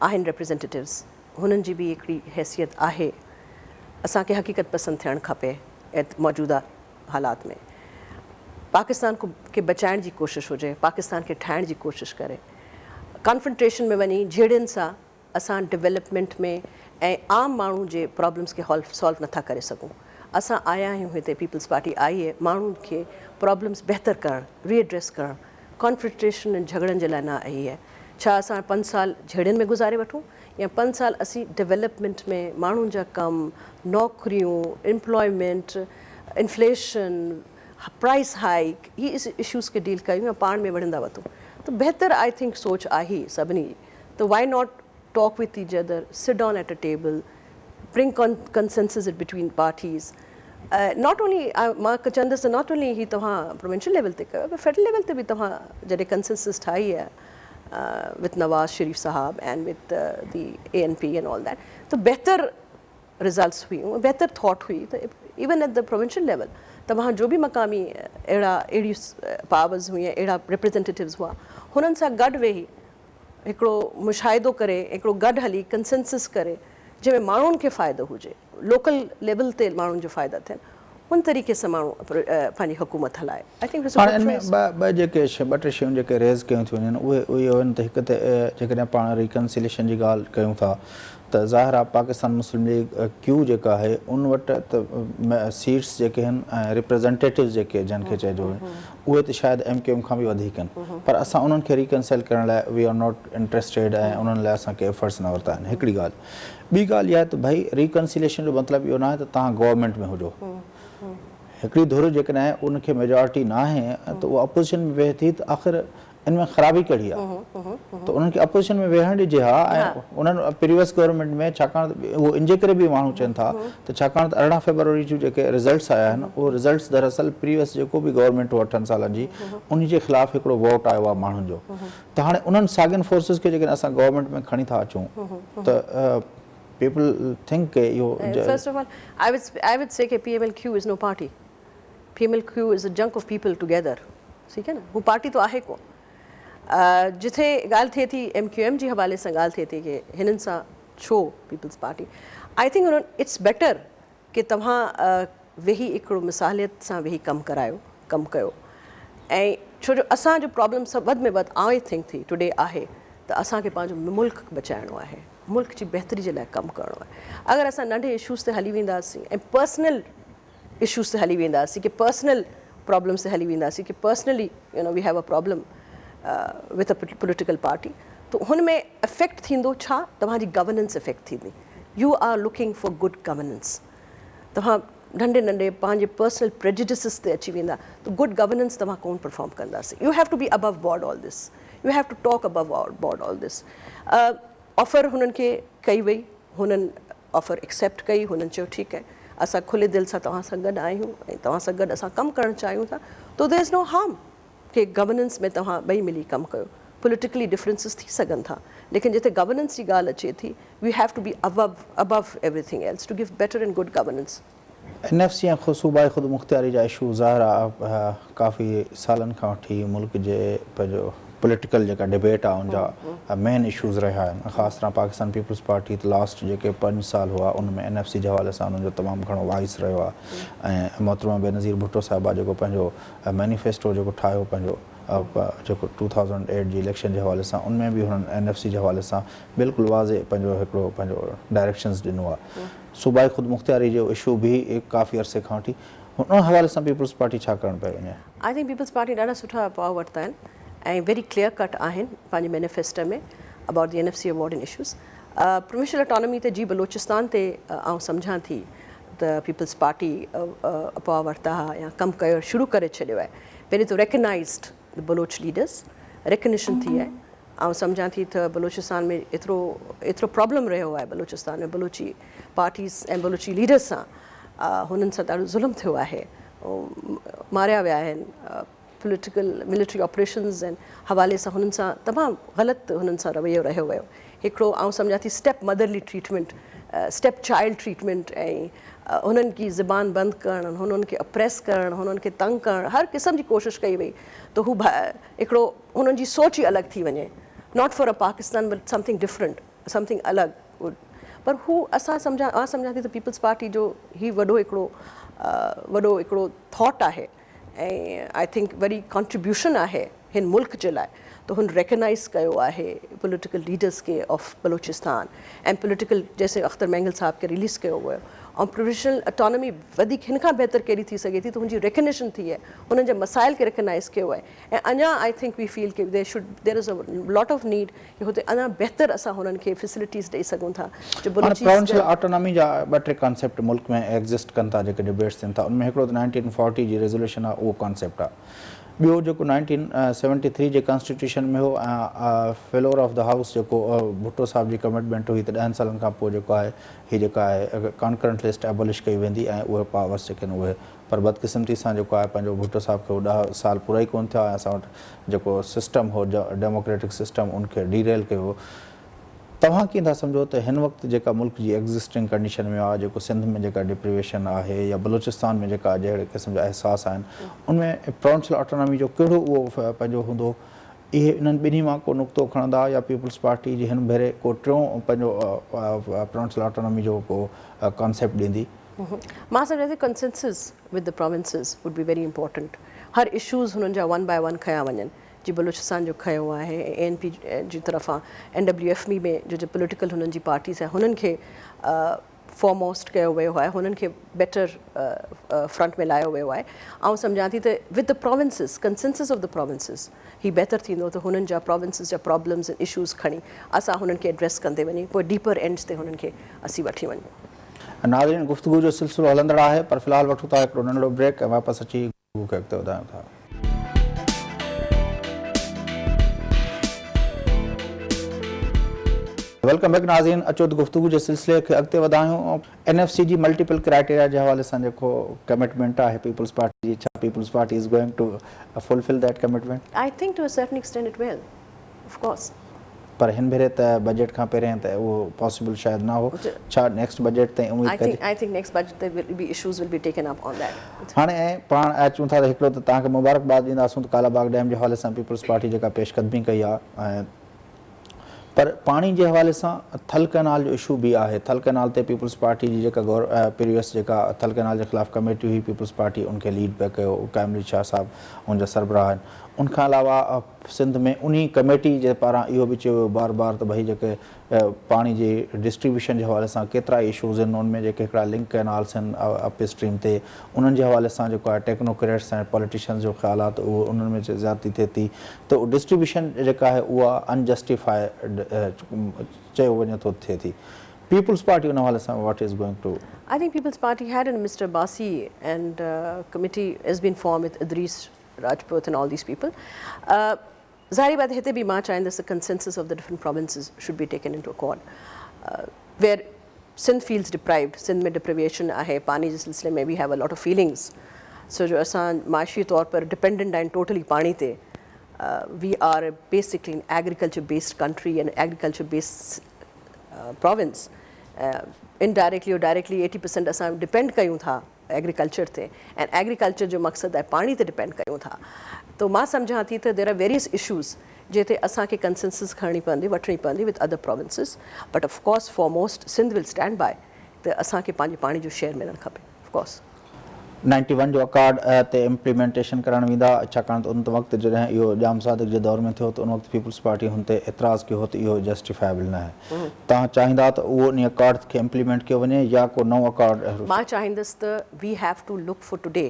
آهن ريپريزنٽيٽوز هنن جي به هڪڙي حيثيت آهي اسان کي حقيقت پسند ٿيڻ کپي موجوده حالات ۾ پاڪستان کي بچائڻ جي ڪوشش هجي پاڪستان کي ٺاهڻ جي ڪوشش ڪري ڪانفرنٽريشن ۾ وڃي جهيڙين سان اسان ڊولپمينٽ ۾ ۽ عام ماڻهو جي پرابلمز کي سالو نٿا ڪري سگهون اسان آيا آهيون هتي پيپلز پارٽي آئي آهي ماڻهن کي پرابلمز بهتر ڪرڻ ري ايڊريس ڪرڻ ڪانفرنٽريشن ۽ جهڳڙن جي لاء نه آئي آهي ڇا اسان پنج سال جهيڙن ۾ گذاري وٺون يا پنج سال اسين ڊولپمينٽ ۾ ماڻهن جا ڪم نوڪريون امپلائمينٽ انفليشن پرائس هائيڪ هي اشوز کي ڊيل ڪيون يا پاڻ ۾ وڙهندا وتون ته بهتر I think سوچ آهي سڀني جي ته why not talk with each other, sit down at a table, bring consensus between parties, not only مان چوندس ته not only هي توهان پروونشل ليول تي ڪيو پر فيڊرل ليول تي به توهان جڏهن ڪنسنسس ٺاهي آهي وٿ نواز شريف صاحب and with the A N P and all that ته بهتر رزلٽس هيون بهتر ٿاٽ هئي ته even at the provincial level توهان جو به مقامي اهڙا اهڙيون پاورز هيون اهڙا ريپريزنٽيٽوز هئا هنن سان گڏ ويهي هڪڙو مشاهدو ڪري هڪڙو گڏ هلي ڪنسنسس ڪري جنهن ۾ ماڻهن کي فائدو هجي لوڪل ليول تي ماڻهن جو فائدا ٿين ان طريقي سان ماڻهو پنهنجي حڪومت هلائي I think it's هاڻي ان ۾ ٻه ٻه جيڪي ٻه ٽي شيون جيڪي ريز ڪيون ٿيون وڃن اهي اهي آهن ته هڪ ته جيڪڏهن پاڻ ريڪنسيليشن جي ڳالهه ڪيون ٿا ته ظاهر آهي پاڪستان مسلم ليگ ڪيو جيڪا آهي ان وٽ ته سيٽس جيڪي آهن ۽ ريپريزنٽيٽوز جيڪي جن کي چئجو اهي ته شايد ايم ڪيو ايم کان به وڌيڪ آهن پر اسان انهن کي ريڪنسائل ڪرڻ لاء وي آر not interested ۽ انهن لاء اسان ڪي ايفرٽس نه ورتا آهن هڪڙي ڳالهه ٻي ڳالهه اها آهي ته ڀئي ريڪنسيليشن جو مطلب اهو ناهي ته توهان گورنمينٽ ۾ هجو. هڪڙي ڌر جيڪڏهن ان کي ميجارٽي ناهي ته اها اپوزيشن ۾ ويهي ٿي ته آخر ان ۾ خرابي ڪهڙي آهي ته انهن کي اپوزيشن ۾ ويهڻ ڏجي ها ۽ انهن پريويس گورنمينٽ ۾ ڇاڪاڻ ته اهو ان جي ڪري به ماڻهو چون ٿا ته ڇاڪاڻ ته 18 فيبروري جون جيڪي رزلٽس آيا آهن اهو رزلٽس دراصل پريويس جيڪو به گورنمينٽ هو اٺن سالن جي ان جي خلاف هڪڙو ووٽ آيو آهي ماڻهن جو ته هاڻي انهن ساڳين فورسز کي جيڪڏهن اسان گورنمينٽ ۾ کڻي ٿا اچون ته پيپل ٿنڪ ڪي اهو first of all I would say K P M L Q is no party P M L Q is a junk of people together ٺيڪ آهي نه هو پارٽي ته آهي ڪون جٿي ڳالهه ٿئي ٿي ايم ڪيو ايم جي حوالي سان ڳالهه ٿئي ٿي ڪي هنن سان ڇو پيپلز پارٽي I think انهن it's better ڪي توهان ويهي هڪڙو مثاليت سان ويهي ڪم ڪرايو ڪم ڪيو ۽ ڇو جو اسان جو پرابلم سڀ وڌ ۾ وڌ I think ٿي ٽوڊي آهي ته اسان کي پنهنجو ملڪ بچائڻو آهي ملڪ جي بهتري جي لاء ڪم ڪرڻو آهي اگر اسان ننڍي اشوز تي هلي وينداسين ۽ پرسنل اشوز تي هلي وينداسين ڪي پرسنل پرابلمس تي هلي وينداسين ڪي personally you know we have a problem with a political party ته هن ۾ افيڪٽ ٿيندو ڇا توهان جي گورننس افيڪٽ ٿيندي you are looking for good governance توهان ننڍي ننڍي پنهنجي پرسنل پريجڊسز تي اچي ويندا ته گڊ گورننس توهان ڪون پرفارم ڪنداسين you have to be above board all this you have to talk above board all this offer هنن کي ڪئي وئي هنن آفر ايڪسيپٽ ڪئي هنن چيو ٺيڪ آهي اسان کلي دل سان توهان سان گڏ آهيون ۽ توهان سان گڏ اسان ڪم ڪرڻ چاهيون ٿا تو دير از نو هارم ڪي گورننس ۾ توهان ٻئي ملي ڪم ڪيو پوليٽيڪلي ڊفرنسز ٿي سگهن ٿا ليڪن جتي گورننس جي ڳالهه اچي ٿي we have to be above above everything else to give better and good governance. N F C ۽ صوبائي خودمختياري جا اشو ظاهر آ ڪافي سالن کان وٺي ملڪ جي پنهنجو پوليٽيڪل جيڪا ڊبيٽ آ ان جا مين اشوز رهيا آهن خاص طرح پاڪستان پيپلز پارٽي ته لاسٽ جيڪي پنج سال هئا ان ۾ اين ايف سي جي حوالي سان انهن جو تمام گهڻو وائس رهيو آ ۽ محترمه بينظير ڀٽو صاحبه جيڪو پنهنجو مينيفيسٽو جيڪو ٺاهيو پنهنجو جيڪو ٽو ٿائوزنڊ ايٽ جي اليڪشن جي حوالي سان ان ۾ به هنن اين ايف سي جي حوالي سان بلڪل واضح پنهنجو هڪڙو پنهنجو ڊائريڪشنز ڏنو آهي. صوبائي خودمختياري جو اشو به ڪافي عرصي کان وٺي ان حوالي سان پيپلز پارٽي ڇا ڪرڻ پئي وڃي؟ I think peoples party ڏاڍا سٺا اپاء ورتا آهن ۽ ويري ڪليئر ڪٽ آهن پنهنجي manifesto ۾ about the N F C award and issues. Provincial autonomy تي جي بلوچستان تي آئون سمجهان ٿي ته پيپلز پارٽي اپاء ورتا ها يا ڪم ڪيو شروع ڪري ڇڏيو آهي. پهرين ته ريڪگنائيزڊ بلوچ ليڊرز ريڪگنيشن ٿي آهي. آئون سمجهان ٿي ته بلوچستان ۾ ايترو ايترو پرابلم رهيو آهي بلوچستان ۾ بلوچي پارٽيز ۽ بلوچي ليڊرز سان هنن سان ڏاڍو ظلم ٿيو آهي ماريا ويا آهن پوليٽيڪل ملٽري آپريشنز ۽ حوالي سان هنن سان تمام غلط هنن سان رويو رهيو ويو هڪڙو آئون سمجهان ٿي step motherly treatment step child treatment ۽ هنن جي زبان بند ڪرڻ هنن کي اپريس ڪرڻ هنن کي تنگ ڪرڻ هر قسم جي ڪوشش ڪئي وئي ته هو هڪڙو هنن جي سوچ ئي الڳ ٿي وڃي not for a Pakistan but something different something الڳ پر هو اسان سمجهان آئون سمجهان ٿي ته پيپلز پارٽي جو هي وڏو هڪڙو وڏو هڪڙو ٿاٽ آهي ۽ I think وڏي ڪانٽريبيوشن آهي هن ملڪ جي لاء ته هن ريڪگنائيز ڪيو آهي پوليٽيڪل ليڊرز کي آف بلوچستان ۽ پوليٽيڪل جيسين اختر مينگل صاحب کي رليز ڪيو ويو ۽ پروويشنل اٽانومي وڌيڪ هن کان بهتر ڪهڙي ٿي سگهي ٿي ته هن جي ريڪگنيشن ٿي آهي هنن جي مسائل کي ريڪگنائيز ڪيو آهي ۽ اڃا I think we feel K there should there is a lot of need ڪي هتي اڃا بهتر اسان هنن کي فيسلٽيز ڏئي سگهون ٿا جو هاڻي بلوچيز پراونشل آٽونامي جا ٻه ٽي ڪانسيپٽ ملڪ ۾ ايگزسٽ ڪن ٿا جيڪي ڊبيٽس ٿين ٿا ان ۾ هڪڙو ته نائنٽين فورٽي جي ريزوليوشن آهي اهو ڪانسيپٽ آهي ٻيو جيڪو نائنٽين سيونٽي ٿري جي ڪانسٽيٽيوشن ۾ هو ۽ فلور آف the house جيڪو ڀٽو صاحب جي ڪمٽمينٽ هئي ته ڏهن سالن کان پوء جيڪو آهي هي جيڪا آهي ڪانڪرنٽ لسٽ ابولش ڪئي ويندي ۽ اهي پاورس جيڪي آهن اهي پر بدقسمتي سان جيڪو آهي پنهنجو ڀٽو صاحب کي اهي ڏهه سال پورا ئي ڪونه ٿيا ۽ اسان وٽ جيڪو سسٽم هو ڊيموڪريٽڪ سسٽم ان کي ڊي ريل ڪيو ويو. توهان ڪيئن ٿا سمجهو ته هن وقت جيڪا ملڪ جي ايگزسٽنگ ڪنڊيشن ۾ آهي جيڪو سنڌ ۾ جيڪا ڊپريويشن آهي يا بلوچستان ۾ جيڪا جهڙي قسم جا احساس آهن ان ۾ پراونشل آٽونامي جو ڪهڙو اهو پنهنجو هوندو اهي انهن ٻنهي مان ڪو نقطو کڻندا يا پيپلز پارٽي جي هن ڀيري ڪو ٽيون پنهنجو پراونشل آٽونامي جو ڪو ڪانسيپٽ ڏيندي؟ مان سمجهان ٿي consensus with the provinces would be very important هر اشوز هنن جا ون بائي ون کنيا وڃن جي بلوچستان جو کنيو آهي ۽ اي اين پي جي طرفان اين ڊبليو ايف بي ۾ جو جو پوليٽيڪل هنن جي پارٽيز آهن هنن کي فارموسٽ ڪيو ويو آهي هنن کي بيٽر فرنٽ ۾ لايو ويو آهي آئون سمجهان ٿي ته with the provinces consensus of the provinces هي بهتر ٿيندو ته هنن جا پراونسز جا پرابلمز ۽ اشوز کڻي اسان هنن کي ايڊريس ڪندي وڃي پوء ڊيپر اينڊز تي هنن کي اسين وٺي وڃون. ناظرين گفتگو جو سلسلو هلندڙ آهي پر في الحال وٺون ٿا هڪڙو ننڍڙو بريڪ ۽ واپس اچي گفتگو کي اڳتي وڌايون ٿا. Welcome back ناظرين اچو ته گفتگو جي سلسلي کي اڳتي وڌايون اين ايف سي جي ملٽيپل ڪرائيٽيريا جي حوالي سان جيڪو ڪمٽمينٽ آهي پيپلز پارٽي جي ڇا Peoples Party is going to fulfil that commitment? I think to a certain extent it will of course. پر هن ڀيري ته بجيٽ کان پهرين ته اهو پاسيبل شايد نه هو ڇا نيڪسٽ بجيٽ تائين اميد ڪجي؟ I think next budget تي will be issues will be taken up on that. هاڻي پاڻ اچون ٿا ته هڪڙو ته توهان کي مبارڪباد ڏينداسون ته ڪالا باغ ڊيم جي حوالي سان پيپلز پارٽي جيڪا پيش قدمي ڪئي آهي ۽ پر پاڻي جي حوالي سان ٿل ڪئنال جو اشو به آهي ٿل ڪئنال تي پيپلز پارٽي جي جيڪا گور پريويس جيڪا ٿل ڪئنال جي خلاف ڪميٽي هئي پيپلز پارٽي ان کي ليڊ پئي ڪيو قائم علي شاهه صاحب ان جا سربراهه آهن ان کان علاوه سنڌ ۾ انهي ڪميٽي جي پاران اهو به چيو ويو بار بار ته ڀئي جيڪي پاڻي جي ڊسٽريبيوشن جي حوالي سان ڪيترا ئي اشوز آهن ان ۾ جيڪي هڪڙا لنڪ ڪئنالس آهن اپ اسٽريم تي انهن جي حوالي سان جيڪو آهي ٽيڪنوڪريٽس ۽ پاليٽيشنز جو خيال آهي ته اهو انهن ۾ زيادتي ٿئي ٿي ته ڊسٽريبيوشن جيڪا آهي اها انجسٽيفائيڊ چيو وڃي ٿو ٿئي ٿي پيپلز پارٽي ان حوالي سان what is going to. I think Peoples Party had an mister Abbasi and committee has been form with Idrees Rajput and all these people ظاهري بات هتي به مان چاهيندس ته consensus of the different provinces should be taken into accord where Sindh feels deprived Sindh ۾ deprivation آهي پاني جي سلسلي ۾ we have a lot of feelings سو جو اسان معاشي طور پر ڊپينڊنٽ آهن ٽوٽلي پاڻي تي we are basically an agriculture based country and agriculture based province indirectly اور ڊائريڪٽلي 80% اسان ڊپينڊ ڪيون ٿا ايگريڪلچر تي ۽ ايگريڪلچر جو مقصد آهي پاڻي تي ڊپينڊ ڪيون ٿا ته مان سمجهان ٿي ته there are various issues جنهن تي اسان کي ڪنسنسس کڻڻي پوندي وٺڻي پوندي with other provinces but of course foremost Sindh will stand by ته اسان کي پنهنجي پاڻي جو شيئر ملڻ کپي آف ڪورس. نائنٽي ون جو اڪارڊ تي امپليمينٽيشن ڪرائڻ ويندا ڇاڪاڻ ته ان وقت جڏهن اهو ڄام صادق جي دور ۾ ٿيو ته ان وقت پيپلز پارٽي هن تي اعتراض ڪيو هو ته اهو جسٽيفائبل ناهي توهان چاهيندا ته اهو انهي اڪارڊ کي امپليمينٽ ڪيو وڃي يا ڪو نئون اڪارڊ؟ مان چاهيندس ته we have to look for today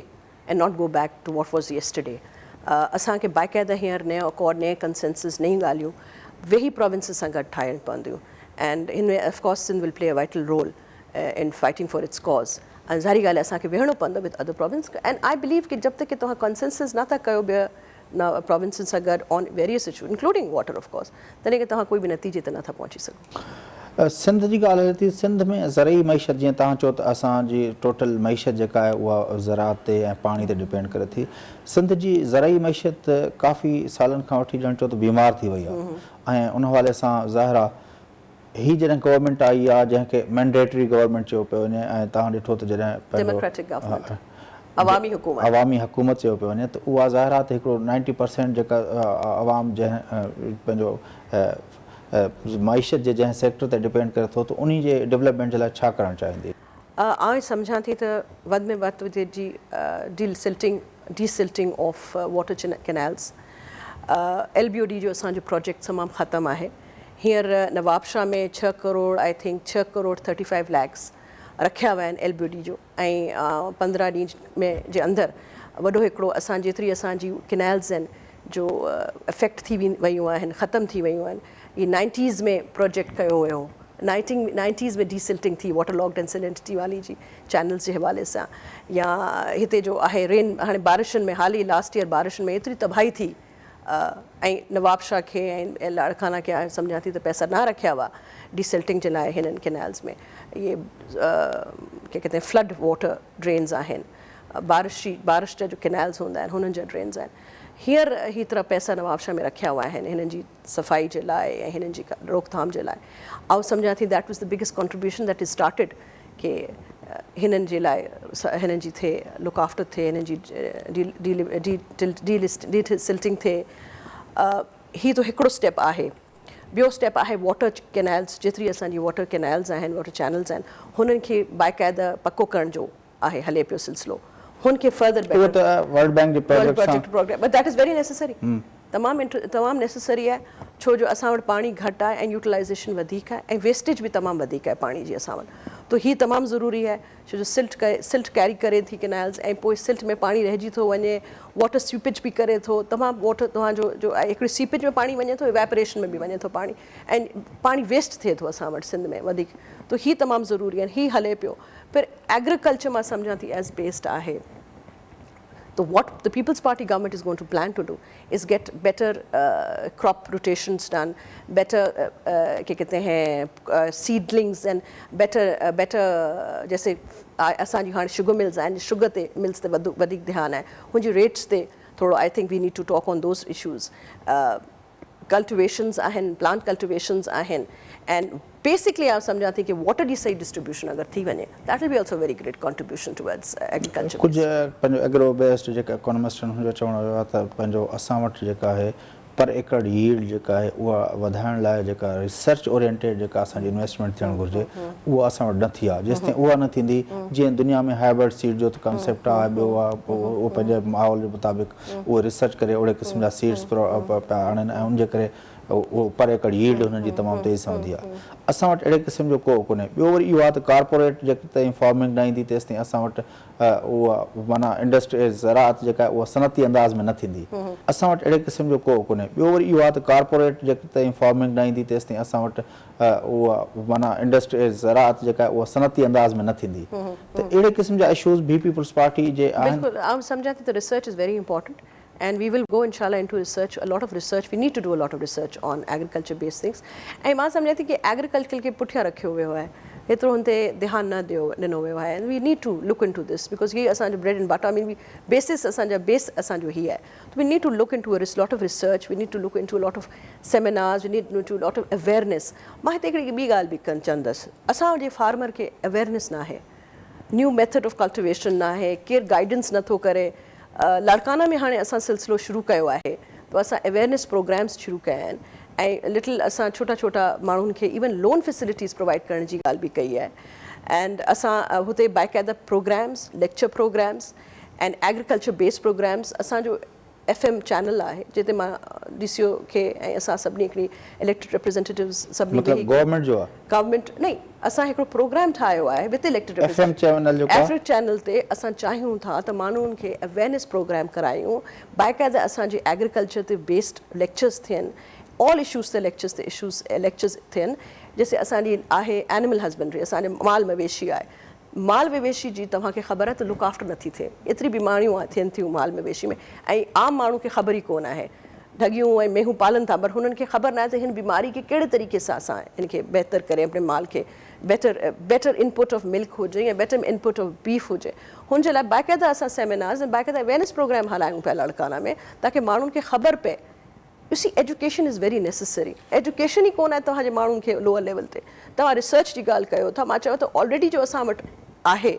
and not go back to what was yesterday اسان کي باقاعده هينئر نئون اڪارڊ نئين ڪنسينسس نيون ڳالهيون ويهي پراونسز سان گڏ ٺاهڻ پونديون and in ۾ of course Sindh will play a vital role in fighting for its cause ۽ ظاهري ڳالهه آهي اسان کي ويهڻو پوندو with other province and I believe ڪي جب تڪ توهان ڪنسينسس نه ٿا ڪيو ٻين پراونسن سان گڏ on various issue including water of course تڏهن ڪي توهان ڪوئي به نتيجي تي نه ٿا پهچي سگهو. سنڌ جي ڳالهه هلي ٿي سنڌ ۾ زرعي معيشت جيئن توهان چئو ته اسان جي ٽوٽل معيشت جيڪا آهي اها زراعت تي ۽ پاڻي تي ڊپينڊ ڪري ٿي سنڌ جي زرعي معيشت ڪافي سالن کان وٺي ڄڻ چئو ته بيمار ٿي وئي آهي ۽ ان حوالي سان ظاهر آهي هي جڏهن گورنمينٽ آئي آ جنهن کي مينڊيٽري گورنمينٽ چيو پيو وڃي ۽ توهان ڏٺو ته جڏهن ڊيموڪريٽڪ گورنمينٽ عوامي حڪومت عوامي حڪومت چيو پيو وڃي ته اها ظاهر آ ته هڪڙو نائنٽي پرسينٽ جيڪا عوام جنهن پنهنجو معيشت جي جنهن سيڪٽر تي ڊپينڊ ڪري ٿو ته انهي جي ڊولپمينٽ جي لاء ڇا ڪرڻ چاهيندي؟ آء سمجهان ٿي ته وڌ ۾ وڌ جي desilting desilting of water canals L B O D جو اسان جو پروجيڪٽ تمام ختم آهي هينئر نوابشاهه ۾ ڇهه ڪروڙ I think ڇهه ڪروڙ ٿرٽي فائيو ليڪس رکيا ويا آهن ايل بي او ڊي جو ۽ 15 ڏينهن ۾ جي اندر وڏو هڪڙو اسان جيتري اسان جي ڪينالز آهن جو افيڪٽ ٿي ويون آهن ختم ٿي ويون آهن هي نائنٽيز ۾ پروجيڪٽ ڪيو ويو هو نائنٽين نائنٽيز ۾ ڊي سلٽنگ ٿي واٽر لاگڊ اينڊ سلنٽي والي جي چينلز جي حوالي سان يا هتي جو آهي رين هاڻي بارشن ۾ حال ئي لاسٽ ايئر بارشن ۾ ايتري تباهي ٿي ۽ نوابشاهه کي ۽ لاڙڪانا کي آء سمجهان ٿي ته پئسا نه رکيا هئا ڊي سلٽنگ جي لاء هنن ڪينالز ۾ اهي ڪيا ڪهتي هين فلڊ واٽر ڊرينز آهن بارش جي بارش جا جو ڪينالز هوندا آهن هنن جا ڊرينز آهن هينئر هيترا پئسا نوابشاهه ۾ رکيا هئا آهن هنن جي صفائي جي لاء ۽ هنن جي روڪٿام جي لاء آء سمجهان ٿي that was the biggest contribution that is started ڪي هنن جي لاء هنن جي ٿئي لڪ آفٽر ٿئي هنن جي ڊي لسٽ ڊي سلٽنگ ٿئي هي ته هڪڙو اسٽيپ آهي ٻيو اسٽيپ آهي واٽر ڪينالز جيتري اسان جي واٽر ڪينالز آهن واٽر چينلز آهن هنن کي باقاعده پڪو ڪرڻ جو آهي هلي پيو سلسلو هن کي فردر اهو ته ورلڊ بينڪ جي پروجيڪٽ سان programme but that is very necessary تمام تمام نيسيسري آهي ڇو جو اسان وٽ پاڻي گهٽ آهي ۽ يوٽيلائيزيشن وڌيڪ آهي ۽ ويسٽيج به تمام وڌيڪ آهي پاڻي جي اسان وٽ. ته هي تمام ضروري آهي ڇو جو سلٽ سلٽ ڪيري ڪري ٿي ڪينالز ۽ پوء سلٽ ۾ پاڻي رهجي ٿو وڃي واٽر سيپيج به ڪري ٿو تمام واٽر توهان جو جو هڪڙي سيپيج ۾ پاڻي وڃي ٿو ايويپريشن ۾ به وڃي ٿو پاڻي ۽ پاڻي ويسٽ ٿئي ٿو اسان وٽ سنڌ ۾ وڌيڪ ته هي تمام ضروري آهن هي هلي پيو پر ايگريڪلچر مان سمجهان ٿي ايز بيسڊ آهي ته what the Peoples Party government is going to plan to do is get better crop rotations done, better ڪي ڪهتي هين سيڊلنگز اينڊ بيٽر بيٽر جيسي اسان جي هاڻي شگر ملز آهن شگر تي ملز تي وڌيڪ ڌيان آهي هن جي ريٽس تي ٿورو I think we need to talk on those issues cultivations آهن پلانٽ ڪلٽيويشنز آهن اينڊ بيسڪلي آئون سمجهان ٿي ڪي واٽر جي صحيح ڊسٽريبيوشن اگر ٿي وڃي that will be also very great contribution towards agriculture. ڪجهه پنهنجو ايگرو بيسڊ جيڪا اڪانومسٽ آهن هن جو چوڻ اهو آهي ته پنهنجو اسان وٽ جيڪا آهي پر ايڪڙ ييلڊ جيڪا آهي اها وڌائڻ لاء جيڪا ريسرچ اورينٽيڊ جيڪا اسان جي انويسٽمينٽ ٿيڻ گهرجي اها اسان وٽ نه ٿي آهي جيستائين اها نه ٿيندي جيئن دنيا ۾ هائبرڊ سيڊ جو ته ڪانسيپٽ آهي ٻيو آهي اهو پنهنجي ماحول جي مطابق اهي ريسرچ ڪري اهڙي قسم جا سيڊس پيا آڻين ۽ ان جي ڪري اهو پر ايڪڙ ييلڊ هنن جي تمام تيزي سان وڌي آهي. اسان وٽ اهڙي قسم جو ڪو ڪونهي. ٻيو وري اهو آهي ته ڪارپوريٽ جيستائين فارمنگ نه ايندي تيستائين اسان وٽ اها معنيٰ انڊسٽري زراعت جيڪا آهي اها صنعتي انداز ۾ نه ٿيندي. اسان وٽ اهڙي قسم جو ڪو ڪونهي. ٻيو وري اهو آهي ته ڪارپوريٽ جيستائين فارمنگ نه ايندي تيستائين اسان وٽ اها معنيٰ انڊسٽري زراعت جيڪا آهي اها صنعتي انداز ۾ نه ٿيندي ته اهڙي قسم جا اشوز به پيپلز پارٽي جي آهن. بلڪل آئون سمجهان ٿي ته research is very important and we will go انشاء الله into research a lot of research we need to do a lot of research on agriculture based things ۽ مان سمجهان ٿي ڪي ايگريڪلچر کي پٺيان رکيو ويو آهي ايترو هن تي ڌيان نه ڏيو ڏنو ويو آهي and we need to look into this because هي اسان جو bread and butter I mean basis اسان جا بيس اسان جو هي آهي We need to look into a lot of research, we need to look into a lot of seminars, we need to do a lot of awareness. مان هتي هڪڙي ٻي ڳالهه به ڪن چوندس اسان جي فارمر کي اويئرنيس ناهي نيو ميٿڊ آف ڪلٽيويشن ناهي ڪير گائيڊنس نٿو ڪري لاڙڪانا ۾ هاڻي اسان سلسلو شروع ڪيو آهي ته اسان اويئرنيس پروگرامس شروع ڪيا آهن ۽ لٽل اسان ڇوٽا ڇوٽا ماڻهن کي ايون لون فيسلٽيز پرووائيڊ ڪرڻ جي ڳالهه به ڪئي آهي اينڊ اسان هتي باقاعده programmes lecture programmes and agriculture based programmes اسان جو ايف ايم چينل آهي جتي مان ڊي سي او کي ۽ اسان سڀني هڪڙي اليڪٽيڊ ريپريزينٽيٽوز سڀني مطلب گورنمينٽ جو آهي گورنمينٽ نه اسان هڪڙو پروگرام ٺاهيو آهي وٿ اليڪٽيڊ ايف ايم چينل جو ايف ايم چينل تي اسان چاهيون ٿا ته ماڻهن کي اويئرنيس پروگرام ڪرايون باقاعده اسان جي ايگريڪلچر تي بيسڊ ليڪچرز ٿين آل اشوز تي ليڪچرز تي اشوز ليڪچرز ٿين جيسي اسان جي آهي اينيمل هسبنڊري اسان جي مال مويشي آهي مال مويشي جي توهان کي خبر آهي ته لڪ آفٽر نٿي ٿئي ايتري بيماريون ٿين ٿيون مال مويشي ۾ ۽ عام ماڻهو کي خبر ئي ڪونه آهي ڍڳيون ۽ مينهون پالن ٿا پر هنن کي خبر ناهي ته هن بيماري کي ڪهڙي طريقي سان اسان هن کي بهتر ڪري اپني مال کي better better input of milk هجي يا بيٽر انپٽ آف بيف هجي هن جي لاء باقاعده اسان سيمينارز ۽ باقاعده اويئرنيس پروگرام هلايون پيا لاڙڪانا ۾ تاڪه ماڻهن کي خبر پئي You see education is very necessary education ئي ڪونه آهي توهان جي ماڻهن کي لوئر ليول تي توهان ريسرچ جي ڳالهه ڪيو ٿا مان چوان ٿو آلريڊي جو اسان وٽ آهي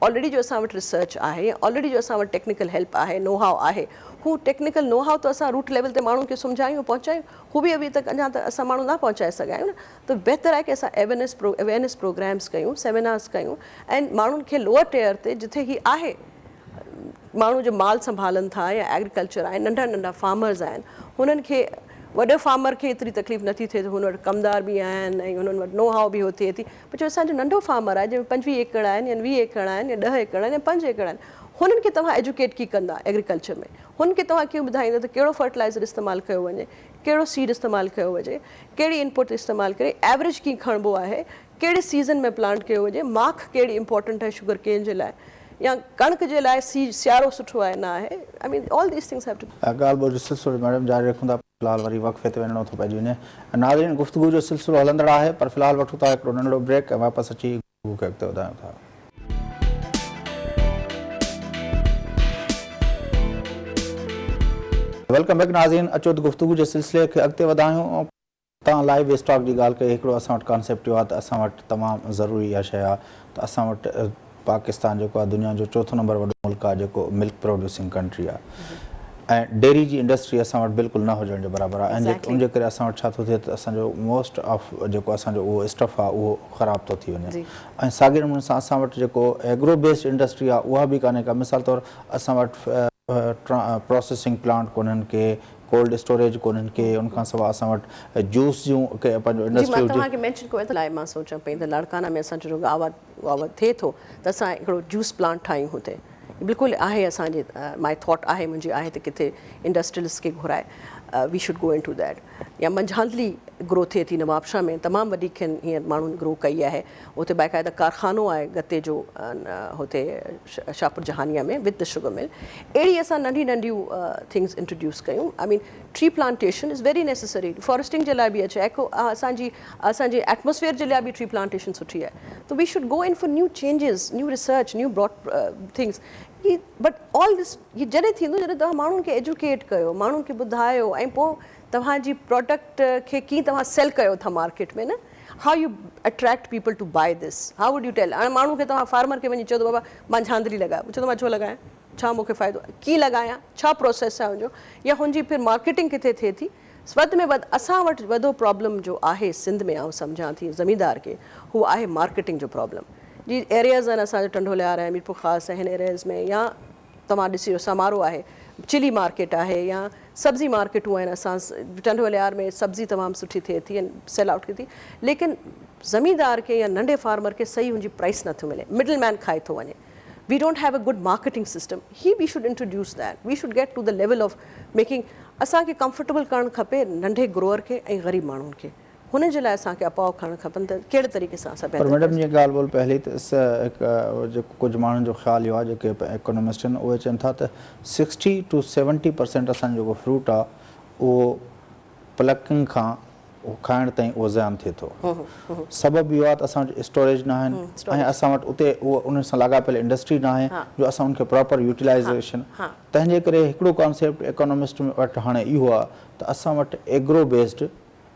آلريڊي جو اسان وٽ ريسرچ آهي يا آلريڊي جو اسان وٽ ٽيڪنيڪل هيلپ آهي نو هائو آهي هو ٽيڪنيڪل نو هائو ته اسان روٽ ليول تي ماڻهن کي سمجهايون پهچايون هو به اڀي تڪ اڃا ته اسان ماڻهو نه پهچائي سگهيا آهيون نه ته بهتر آهي ڪي اسان اويئرنيس پرو اويئرنيس پروگرامس ڪيون سيمينارس ڪيون ۽ ماڻهن کي لوئر ٽيئر تي جتي هي آهي ماڻهو جو مال سنڀالن ٿا يا ايگريڪلچر آهي ننڍا ننڍا فارمرز آهن هنن کي وڏي فارمر کي ايتري تڪليف نٿي ٿئي ته هن وٽ ڪمدار به آهن ۽ هنن وٽ نو هائو به ٿئي ٿي پر جو اسان جو ننڍو فارمر آهي جنهن ۾ 25 ايڪڙ آهن يا 20 ايڪڙ آهن يا 10 ايڪڙ آهن يا 5 ايڪڙ آهن هنن کي توهان ايجوڪيٽ ڪي ڪندا ايگريڪلچر ۾ هن کي توهان ڪيئن ٻڌائيندا ته ڪهڙو فرٽيلائزر استعمال ڪيو وڃي ڪهڙو سيڊ استعمال ڪيو وڃي ڪهڙي انپوٽ استعمال ڪري ايوريج ڪيئن کڻبو آهي ڪهڙي سيزن ۾ پلانٽ ڪيو وڃي ماک ڪهڙي امپورٽنٽ آهي شگر ڪين جي لاء يا ڪڻڪ جي لاء سي سيارو سٺو آهي نه آهي I mean all these things have to. ڳالهه ٻولهه جو سلسلو ميڊم جاري رکون ٿا في الحال وري وقفي تي وڃڻو ٿو پئجي وڃي ناظرين گفتگو جو سلسلو هلندڙ آهي پر في الحال وٺون ٿا هڪڙو ننڍڙو بريڪ ۽ واپس اچي گفتگو کي اڳتي وڌايون ٿا. Welcome back ناظرين اچو ته گفتگو جي سلسلي کي اڳتي وڌايون. توهان لائيو اسٽاڪ جي ڳالهه ڪئي، هڪڙو اسان وٽ ڪانسيپٽ اهو آهي ته اسان وٽ تمام ضروري اها شيء آهي ته اسان وٽ پاڪستان جيڪو آهي دنيا جو چوٿون نمبر وڏو ملڪ آهي جيڪو ملڪ پروڊيوسنگ ڪنٽري آهي ۽ ڊيري جي انڊسٽري اسان وٽ بلڪل نه هجڻ جي برابر آهي ۽ ان جي ڪري اسان وٽ ڇا ٿو ٿئي ته اسان جو موسٽ آف جيڪو اسان جو اهو اسٽف آهي اهو خراب ٿو ٿي وڃي ۽ ساڳي نموني سان اسان وٽ جيڪو ايگرو بيسڊ انڊسٽري آهي اها به ڪانهي ڪا مثال طور اسان وٽ پراسيسنگ پلانٽ ڪونهن ڪي ڪولڊ اسٽوريج ڪونهن ڪي ان کان سواء اسان وٽ جوس جون ڪي پنهنجو جي انڊسٽري مان هجي. توهان کي مينشن ڪيو لاء مان سوچان پئي ته لاڙڪانا ۾ اسان جو گاوا گاوا ٿئي ٿو ته اسان هڪڙو جوس پلانٽ ٺاهيون هتي بلڪل آهي اسان جي مائي ٿاٽ آهي منهنجي آهي ته ڪٿي انڊسٽريلسٽ کي گهرائي we should go into that يا منجهاندلي گرو ٿئي ٿي نوابشاهه ۾ تمام وڏي کين هينئر ماڻهن گرو ڪئي آهي اتي باقاعده ڪارخانو آهي گتي جو هتي Shahpur Jahanian ۾ with the sugar mill اهڙي اسان ننڍي ننڍيون ٿنگس انٽروڊيوس ڪيون I mean tree plantation is very necessary foresting جي لاء به اچي ايڪو اسان جي اسان جي ايٽموسفيئر جي لاء به ٽري پلانٽيشن سٺي آهي ته we should go in for new changes new research new broad things he but all this هي جڏهن ٿيندو جڏهن توهان ماڻهن کي ايجوڪيٽ ڪيو ماڻهن کي ٻڌايو ۽ پوء توهان جي پراڊڪٽ کي ڪيئن توهان سيل ڪيو ٿا مارڪيٽ ۾ نه how you attract people to buy this how would you tell هاڻي ماڻهو کي توهان فارمر کي وڃي چئو ته بابا مان جهاندري لڳايو چوندو مان ڇو لڳايان ڇا مون کي فائدو ڪيئن لڳايان ڇا پروسيس آهي ان جو يا هن جي پھر مارڪيٽنگ ڪٿي ٿئي ٿي وڌ ۾ وڌ اسان وٽ وڏو پرابلم جو آهي سنڌ ۾ آئون سمجهان ٿي زميندار کي هو آهي مارڪيٽنگ جو پرابلم جي ايرياز آهن اسان جو ٽنڊو ليار آهي ميرپور خاص آهي هن ايرياز ۾ يا توهان ڏسي سمارو آهي چلي مارڪيٽ آهي يا سبزي مارڪيٽون آهن اسان ٽنڊو ليار ۾ سبزي تمام سٺي ٿئي ٿي ۽ سيل آئوٽ ٿئي ٿي ليڪن زميندار کي يا ننڍي فارمر کي صحيح هن جي پرائس نٿو ملي مڊل مين کائي ٿو وڃي we don't have a good marketing system he we should introduce that we should get to the level of making اسان کي ڪمفرٽيبل ڪرڻ کپي ننڍي گروئر کي ۽ غريب ماڻهن کي هنن جي لاء اسان کي اپاء کڻڻ کپن ته ڪهڙي طريقي سان اسان پر بهتر ميڊم ڪري جيئن ڳالهه ٻولهه پئي هلي ته هڪ جيڪو ڪجهه ماڻهن جو خيال اهو آهي جيڪي ايڪانومسٽ آهن اهي چون ٿا ته سڪسٽي ٽو سيونٽي پرسينٽ اسان جو جيڪو فروٽ آهي اهو پلڪنگ کان کائڻ تائين اهو زيان ٿئي ٿو. سبب اهو آهي ته اسان وٽ اسٽوريج ناهن ۽ اسان وٽ اتي اهو ان سان لاڳاپيل انڊسٽري ناهي جو اسان ان کي پراپر يوٽيلائيزيشن تنهن جي ڪري هڪڙو ڪانسيپٽ ايڪانومسٽ وٽ هاڻي اهو آهي ته اسان وٽ agro based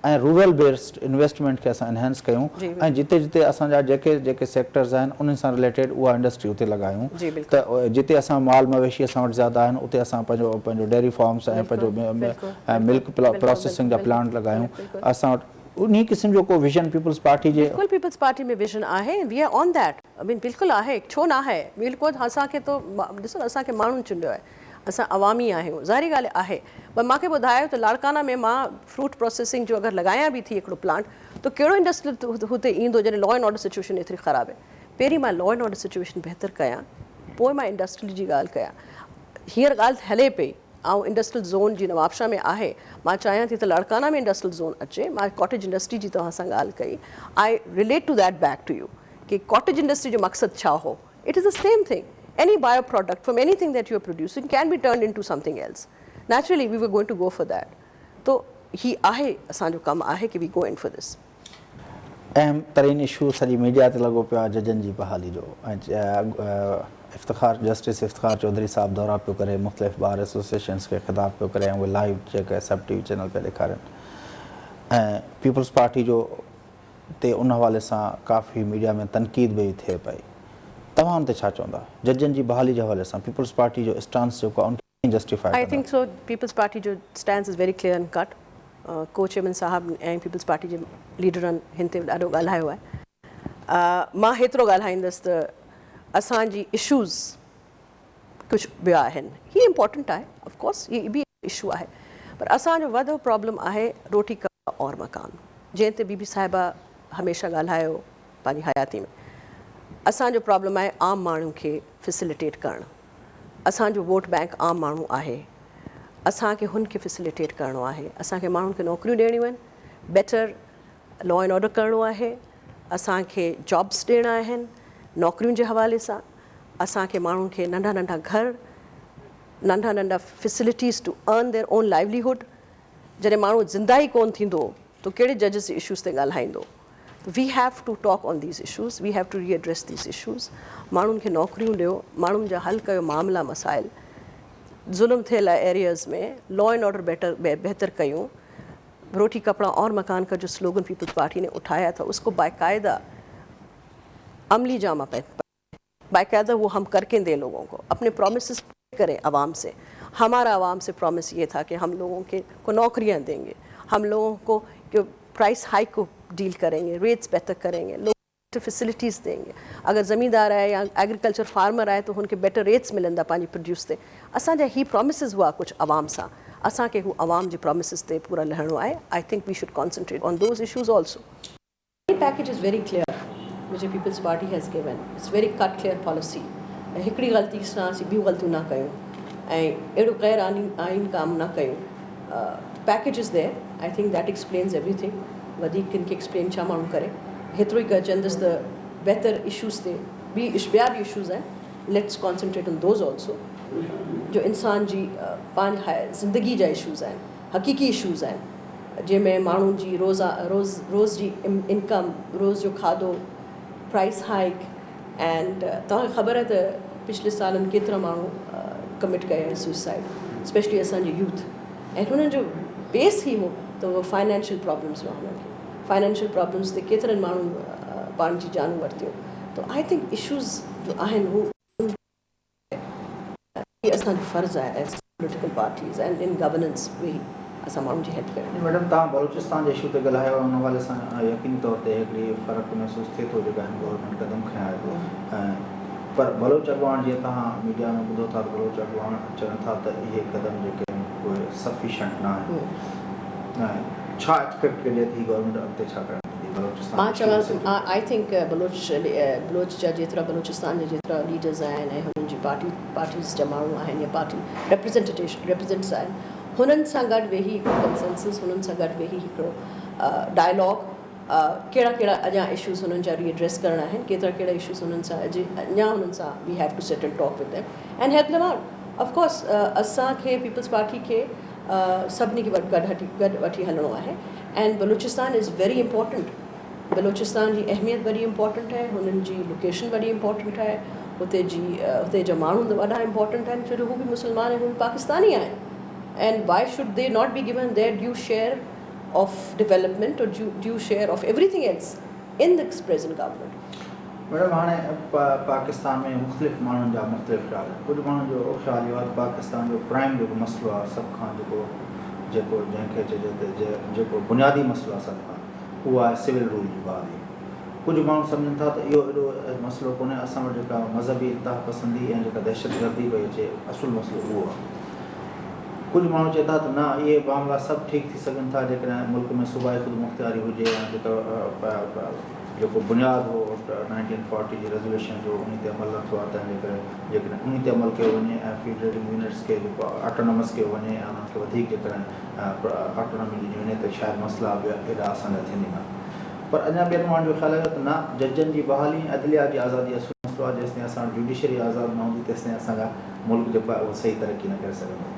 ۽ rural based investment کي اسان انهينس ڪيون ۽ جتي جتي اسان جا جيڪي جيڪي سيڪٽرز آهن انهن سان رليٽيڊ اها انڊسٽري اتي لڳايون ته جتي اسان مال مويشي اسان وٽ زياده آهن اتي اسان پنهنجو پنهنجو ڊيري فارمس ۽ پنهنجو ۽ ملڪ پراسيسنگ جا پلانٽ لڳايون اسان وٽ انهي قسم جو ڪو ويزن پيپلز پارٽي جي. بلڪل پيپلز پارٽي ۾ ويزن آهي V are on that I مين بلڪل آهي ڇو نه آهي بلڪل اسان کي تو ڏسو نه اسان کي ماڻهن چونڊيو آهي اسان عوامي آهيون ظاهري ڳالهه آهي پر مان کي ٻڌايو ته لاڙڪانا ۾ مان فروٽ پراسيسنگ جو اگر لڳايان به ٿي هڪڙو پلانٽ ته ڪهڙو انڊسٽريل هتي ايندو جڏهن لا اينڊ آرڊر سچويشن ايتري خراب آهي پهرين مان لا اينڊ آرڊر سچويشن بهتر ڪيان پوء مان انڊسٽريل جي ڳالهه ڪيان هينئر ڳالهه هلي پئي آئون انڊسٽريل زون جي نوابشاهه ۾ آهي مان چاهيان ٿي ته لاڙڪانا ۾ انڊسٽريل زون اچي مان ڪاٽيج انڊسٽري جي توهان سان ڳالهه ڪئي I relate to that back to you K cottage industry جو مقصد ڇا هو it is the same thing any by product from anything that you are producing can be turned into something else naturally we were going to go for that تو هي آهي اسان جو ڪم آهي ڪي we go on for this. اهم ترين issue سڄي ميڊيا تي لڳو پيو آهي ججن جي بحالي جو ۽ افتخار جسٽس افتخار چوڌري صاحب دورا پيو ڪري مختلف بار ايسوسيئيشنز کي خطاب پيو ڪري ۽ اهي لائيو جيڪي سب ٽي وي چينل پيا ڏيکارين ۽ پيپلز پارٽي جو تي ان حوالي سان ڪافي ميڊيا ۾ تنقيد به ٿئي پئي توهان ان تي ڇا چوندا ججن جي بحالي جي حوالي سان پيپلز پارٽي جو اسٽانس جيڪو آهي ان کي ڪيئن جسٽيفائي آء ڪندا؟ ٿنڪ سو پيپلز پارٽي جو stance is very clear and cut co chairman صاحب ۽ پيپلز پارٽي جي ليڊرن هن تي ڏاڍو ڳالهايو آهي مان هيترو ڳالهائيندس ته اسان جي اشوز ڪجهه ٻيا آهن هي امپورٽنٽ آهي آف ڪورس هي به اشو آهي پر اسان جو وڏو پرابلم آهي روٽي ڪپڙا اور مڪان جنهن تي بي بي صاحبه هميشه ڳالهايو پنهنجي حياتي ۾ اسان جو پرابلم آهي عام ماڻهو کي فيسليٽيٽ ڪرڻ اسان جو ووٽ بئنڪ عام ماڻهو آهي اسان کي هن کي فيسليٽيٽ ڪرڻو آهي اسان کي ماڻهن کي نوڪريون ڏيڻيون آهن بيٽر لا اينڊ آرڊر ڪرڻو آهي اسان کي جابس ڏيڻا آهن نوڪريون جي حوالي سان اسان کي ماڻهن کي ننڍا ننڍا گهر ننڍا ننڍا facilities to earn their own livelihood جڏهن ماڻهو زنده ئي ڪون ٿيندو ته ڪهڙي ججز جي اشوز تي ڳالهائيندو we have to talk on these issues we have to redress these issues ماڻهن کي نوڪريون ڏيو ماڻهن جا حل ڪيو معاملا مسائل ظلم ٿيل آهي areas ۾ law and order better بهتر ڪيون روٽي ڪپڙا اور مڪان کا جو سلوگن پيپلز پارٽي ني اٺايا تھا اس کو باقاعده عملي جامہ باقاعده وہ ہم کر کے دیں لوگوں کو اپنے پرومسز پورے کریں عوام سے ہمارا عوام سے پرومس یہ تھا کہ ہم لوگوں کے کو نوکریاں دیں گے ہم لوگوں کو پرائس ہائیک کو ڈیل کریں گے ریٹس بہتر کریں گے لوگوں کو فیسلٹیز دیں گے اگر زمیندار آهي يا ايگريڪلچر فارمر آهي ته هن کي بيٽر ريٽس ملندا پنهنجي پروڊيوس تي اسان جا هي پرومسز هئا ڪجهه عوام سان اسان کي هو عوام جي پرامسز تي پورا لهڻو آهي I think we should concentrate on those issues also. The package is very clear which the peoples party has given it's very cut clear policy ۽ هڪڙي غلطي سان اسين ٻيون غلطيون نه ڪيون ۽ اهڙو غير آئين ڪام نه ڪيون package is there I think that explains everything وڌيڪ ڪن کي ايڪسپلين ڇا ماڻهو ڪري هيترو ئي چوندس ته بهتر اشوز تي ٻيا به اشوز آهن let's concentrate on those also جو انسان جي پنهنجي زندگي جا اشوز آهن حقيقي اشوز آهن جنهن ۾ ماڻهن جي روزا روز روز جي انڪم روز جو کاڌو پرائس هائيڪ اينڊ توهان کي خبر آهي ته پڇلي سالن ڪيترا ماڻهو ڪمٽ ڪيا آهن سوسائيڊ اسپيشلي اسان جي يوٿ ۽ هنن جو بيس هي هو ته اهو فائنانشل پرابلمس هئا هنن کي فائنانشل پرابلمس تي ڪيترن ماڻهن پنهنجي جانون ورتيون ته I think issues جو آهن هو هي اسان جو فرض آهي as political parties and in governance ويهي اسان ماڻهن جي هيلپ ڪريون. ميڊم توهان بلوچستان جي اشو تي ڳالهايو ان حوالي سان يقيني طور تي هڪڙي فرق محسوس ٿئي ٿو جيڪا هن گورنمينٽ قدم کنيا آهي پر بلوچ اڳواڻ جيئن توهان ميڊيا ۾ ٻڌو ٿا ته بلوچ اڳواڻ چون ٿا ته اهي قدم جيڪي آهن اهي سفيشنٽ نه آهن ڇا ايڪسپيڪٽ ڪجي ته هي گورنمينٽ اڳتي ڇا ڪرڻ ٿي بلوچستان مان چوان I think Baloch Baloch جا جيترا بلوچستان جا جيترا ليڊرز آهن ۽ هنن جي پارٽي پارٽيز جا ماڻهو آهن يا پارٽي ريپريزنٽيشن ريپريزنٽس آهن هنن سان گڏ ويهي هڪڙو ڪنسنسس هنن سان گڏ ويهي هڪڙو ڊائلاگ ڪهڙا ڪهڙا اڃا اشوز هنن جا ري ايڊريس ڪرڻا آهن ڪيترا ڪهڙا اشوز هنن سان اڄ اڃا هنن سان we have to sit and talk with them and help them out of course اسان کي پيپلز پارٽي کي سڀني کي گڏ گڏ وٺي هلڻو آهي and Balochistan is very important Balochistan جي اهميت وڏي امپورٽنٽ آهي هنن جي لوڪيشن وڏي امپورٽنٽ آهي هتي جي هتي جا ماڻهو وڏا امپورٽنٽ آهن ڇو جو هو به مسلمان آهن هو به پاڪستاني آهن and why should they not be given their due share of development اور due share of everything else in this present government. Madam هاڻي پاڪستان ۾ مختلف ماڻهن جا مختلف خيال آهن ڪجهه ماڻهن جو خيال اهو آهي ته پاڪستان جو پرائم جيڪو مسئلو آهي سڀ کان جيڪو جيڪو جنهن کي چئجي ته جيڪو بنيادي مسئلو آهي سڀ کان اهو آهي سول رول جي بحالي ڪجهه ماڻهو سمجهن ٿا ته اهو ايڏو مسئلو ڪونهي اسان وٽ جيڪا مذهبي انتها پسندي ۽ جيڪا دهشتگردي پئي اچي اصل مسئلو اهو آهي ڪجهه ماڻهو چئن ٿا ته نه اهي معاملا سڀ ٺيڪ ٿي سگهن ٿا جيڪڏهن ملڪ ۾ صوبائي خودمختياري هجي ۽ جيڪا جيڪو بنياد هو نائنٽين فورٽي جي ريزوليشن جو انهي تي عمل نه ٿيو آهي تنهن جي ڪري جيڪڏهن انهي تي عمل ڪيو وڃي ۽ فيڊريٽنگ يونٽس کي جيڪو آٽونومس ڪيو وڃي ۽ انهن کي وڌيڪ جيڪڏهن آٽونومي ڏني وڃي ته شايد مسئلا به ايڏا اسان جا ٿين ئي نه پر اڃا ٻين ماڻهن جو خيال آهي ته نه ججن جي بحالي ۽ عدليه جي آزادي اصل مسئلو آهي جيستائين اسان وٽ جوڊيشري آزاد نه هوندي تيستائين اسان جا ملڪ جيڪو آهي اهو صحيح ترقي نه ڪري سگهندو.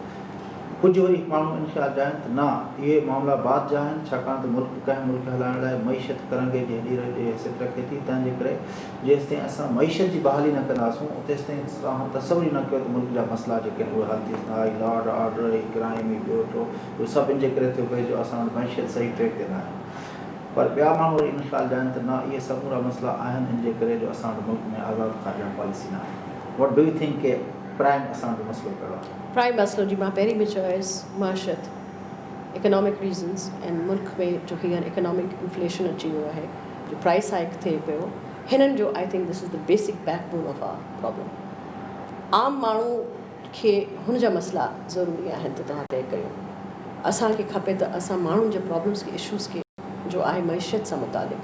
ڪجهه وري ماڻهو ان خيال جا آهن ته نه اهي معاملا بعد جا آهن ڇاڪاڻ ته ملڪ ڪنهن ملڪ هلائڻ لاء معيشت ڪرنگهي جي هڏي جي حيثيت رکي ٿي تنهن جي ڪري جيستائين اسان معيشت جي بحالي نه ڪنداسون تيستائين توهان تصور ئي نه ڪيو ته ملڪ جا مسئلا جيڪي آهن اهي حل ٿي سگهندا. هي لا اينڊ آرڊر هي ڪرائيم هي ٻيو ٽيو اهو سڀ ان جي ڪري ٿيو پئي جو اسان وٽ معيشت صحيح ٽريڪ تي نه آهي. پر ٻيا ماڻهو وري ان خيال جا آهن ته نه اهي سمورا مسئلا آهن ان جي ڪري جو اسان وٽ ملڪ ۾ آزاد خارجه پاليسي نه آهي. What do you think K prime اسان وٽ مسئلو ڪهڙو آهي؟ پرائم مسئلو جي مان پهرين به چيو آهي معاشيت Economic Reasons ۽ ملڪ ۾ جو هينئر اڪنامڪ انفليشن اچي ويو آهي جو پرائس هائيڪ ٿئي پيو هنن جو I think this is the basic backbone of our problem عام ماڻهو کي هن جا مسئلا ضروري آهن ته توهان طئي ڪيو اسان کي کپي ته اسان ماڻهن جي پرابلمس کي اشوز کي جو آهي معيشت سان متعلق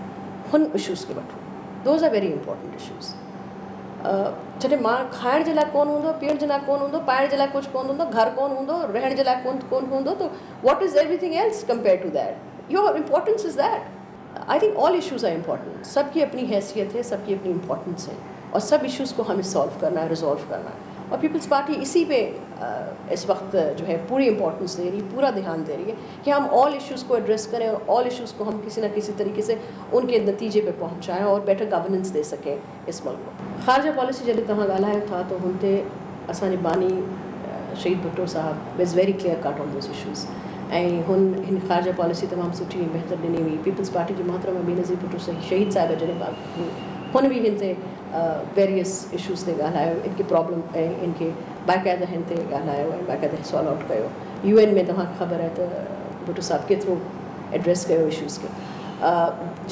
هن اشوز کي وٺو those are very important issues جڏهن مان کائڻ جي لاء ڪونه هوندو پيئڻ جي لاء ڪونه هوندو پائڻ جي لاء ڪجهه ڪونه هوندو گهر ڪونه هوندو رهڻ جي لاء ڪونه ڪونه هوندو ته what is everything else compare to that your importance is that I think all issues are important سب ڪي اپني حيثيت هي سب ڪي اپني امپورٽنس هي اور سب اشوز ڪو همين سالو ڪرنا هي ريزالو ڪرنا هي اور پيپلز پارٽي اسي پي اس وقت جو هي پوري امپورٽنس the رهي پورا ڌيان the رهي هي ڪي هم آل اشوز ڪو ايڊريس ڪرين اور آل اشوز ڪو هم ڪسي نه ڪسي طريقي سي ان ڪي نتيجي پي پهچائين اور بيٽر گورننس the سڪين اس ملڪ ڪو. خارجه پاليسي جڏهن توهان ڳالهايو ٿا ته هن تي اسان جي باني شهيد ڀٽو صاحب was very clear cut on those issues ۽ هن هن خارجه پاليسي تمام سٺي ۽ بهتر ڏني هئي پيپلز پارٽي جي محترمه بينظير ڀٽو شهيد صاحبه جڏهن هن به هن تي ويريس اشوز تي ڳالهايو ان کي پرابلم ۽ ان کي باقاعده هن تي ڳالهايو ۽ باقاعده سالو آئوٽ ڪيو يو اين ۾ توهان کي خبر آهي ته ڀٽو صاحب ڪيترو ايڊريس ڪيو اشوز کي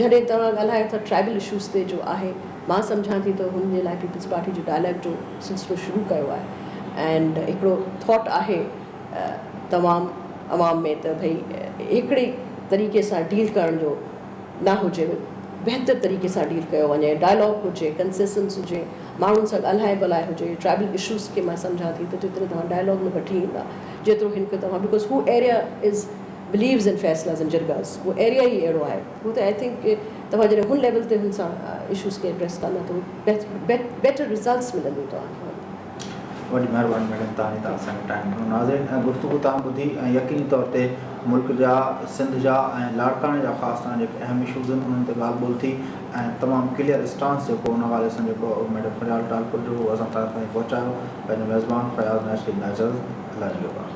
جڏهن توهان ڳالهايو ٿا ٽرائبل اشوز تي جو آهي مان سمجهان ٿي ته هن جي لاء پيپلز پارٽي جو ڊائلاگ جو سلسلو شروع ڪيو آهي اينڊ هڪڙو ٿاٽ آهي تمام عوام ۾ ته ڀئي هڪڙي طريقي سان ڊيل ڪرڻ جو نه هجي بهتر طريقي سان ڊيل ڪيو وڃي ڊائلاگ هجي ڪنسيسنس هجي ماڻهن سان ڳالهائي ٻولائي هجي ٽرائبل اشوز کي مان سمجهان ٿي ته جيترو توهان ڊائلاگ ۾ وٺي ايندا جيترو هن کي توهان because هو ايريا از بليوز ان فيصلاز ان جرگاز هو ايريا ئي اهڙو آهي هو ته I think توهان جڏهن هن ليول تي هن سان اشوز کي ايڊريس ڪندا ته بيٽر رزلٽس ملنديون توهان کي. وڏي مهرباني ميڊم توهان جي توهان اسان کي ٽائيم ڏنو ناظرين ۽ گفتگو توهان ٻڌي ۽ يقيني طور تي ملڪ جا سنڌ جا ۽ لاڙڪاڻي جا خاص طرح جيڪي اهم اشوز آهن انهن تي ڳالهه ٻولهه ٿي ۽ تمام ڪليئر اسٽانس جيڪو ان حوالي سان جيڪو ميڊم فريال ٽالپر جو هو اسان توهان تائين پهچايو پنهنجو ميزبان فياض نائچ کي ڏيندا اجازت الله نگهبان.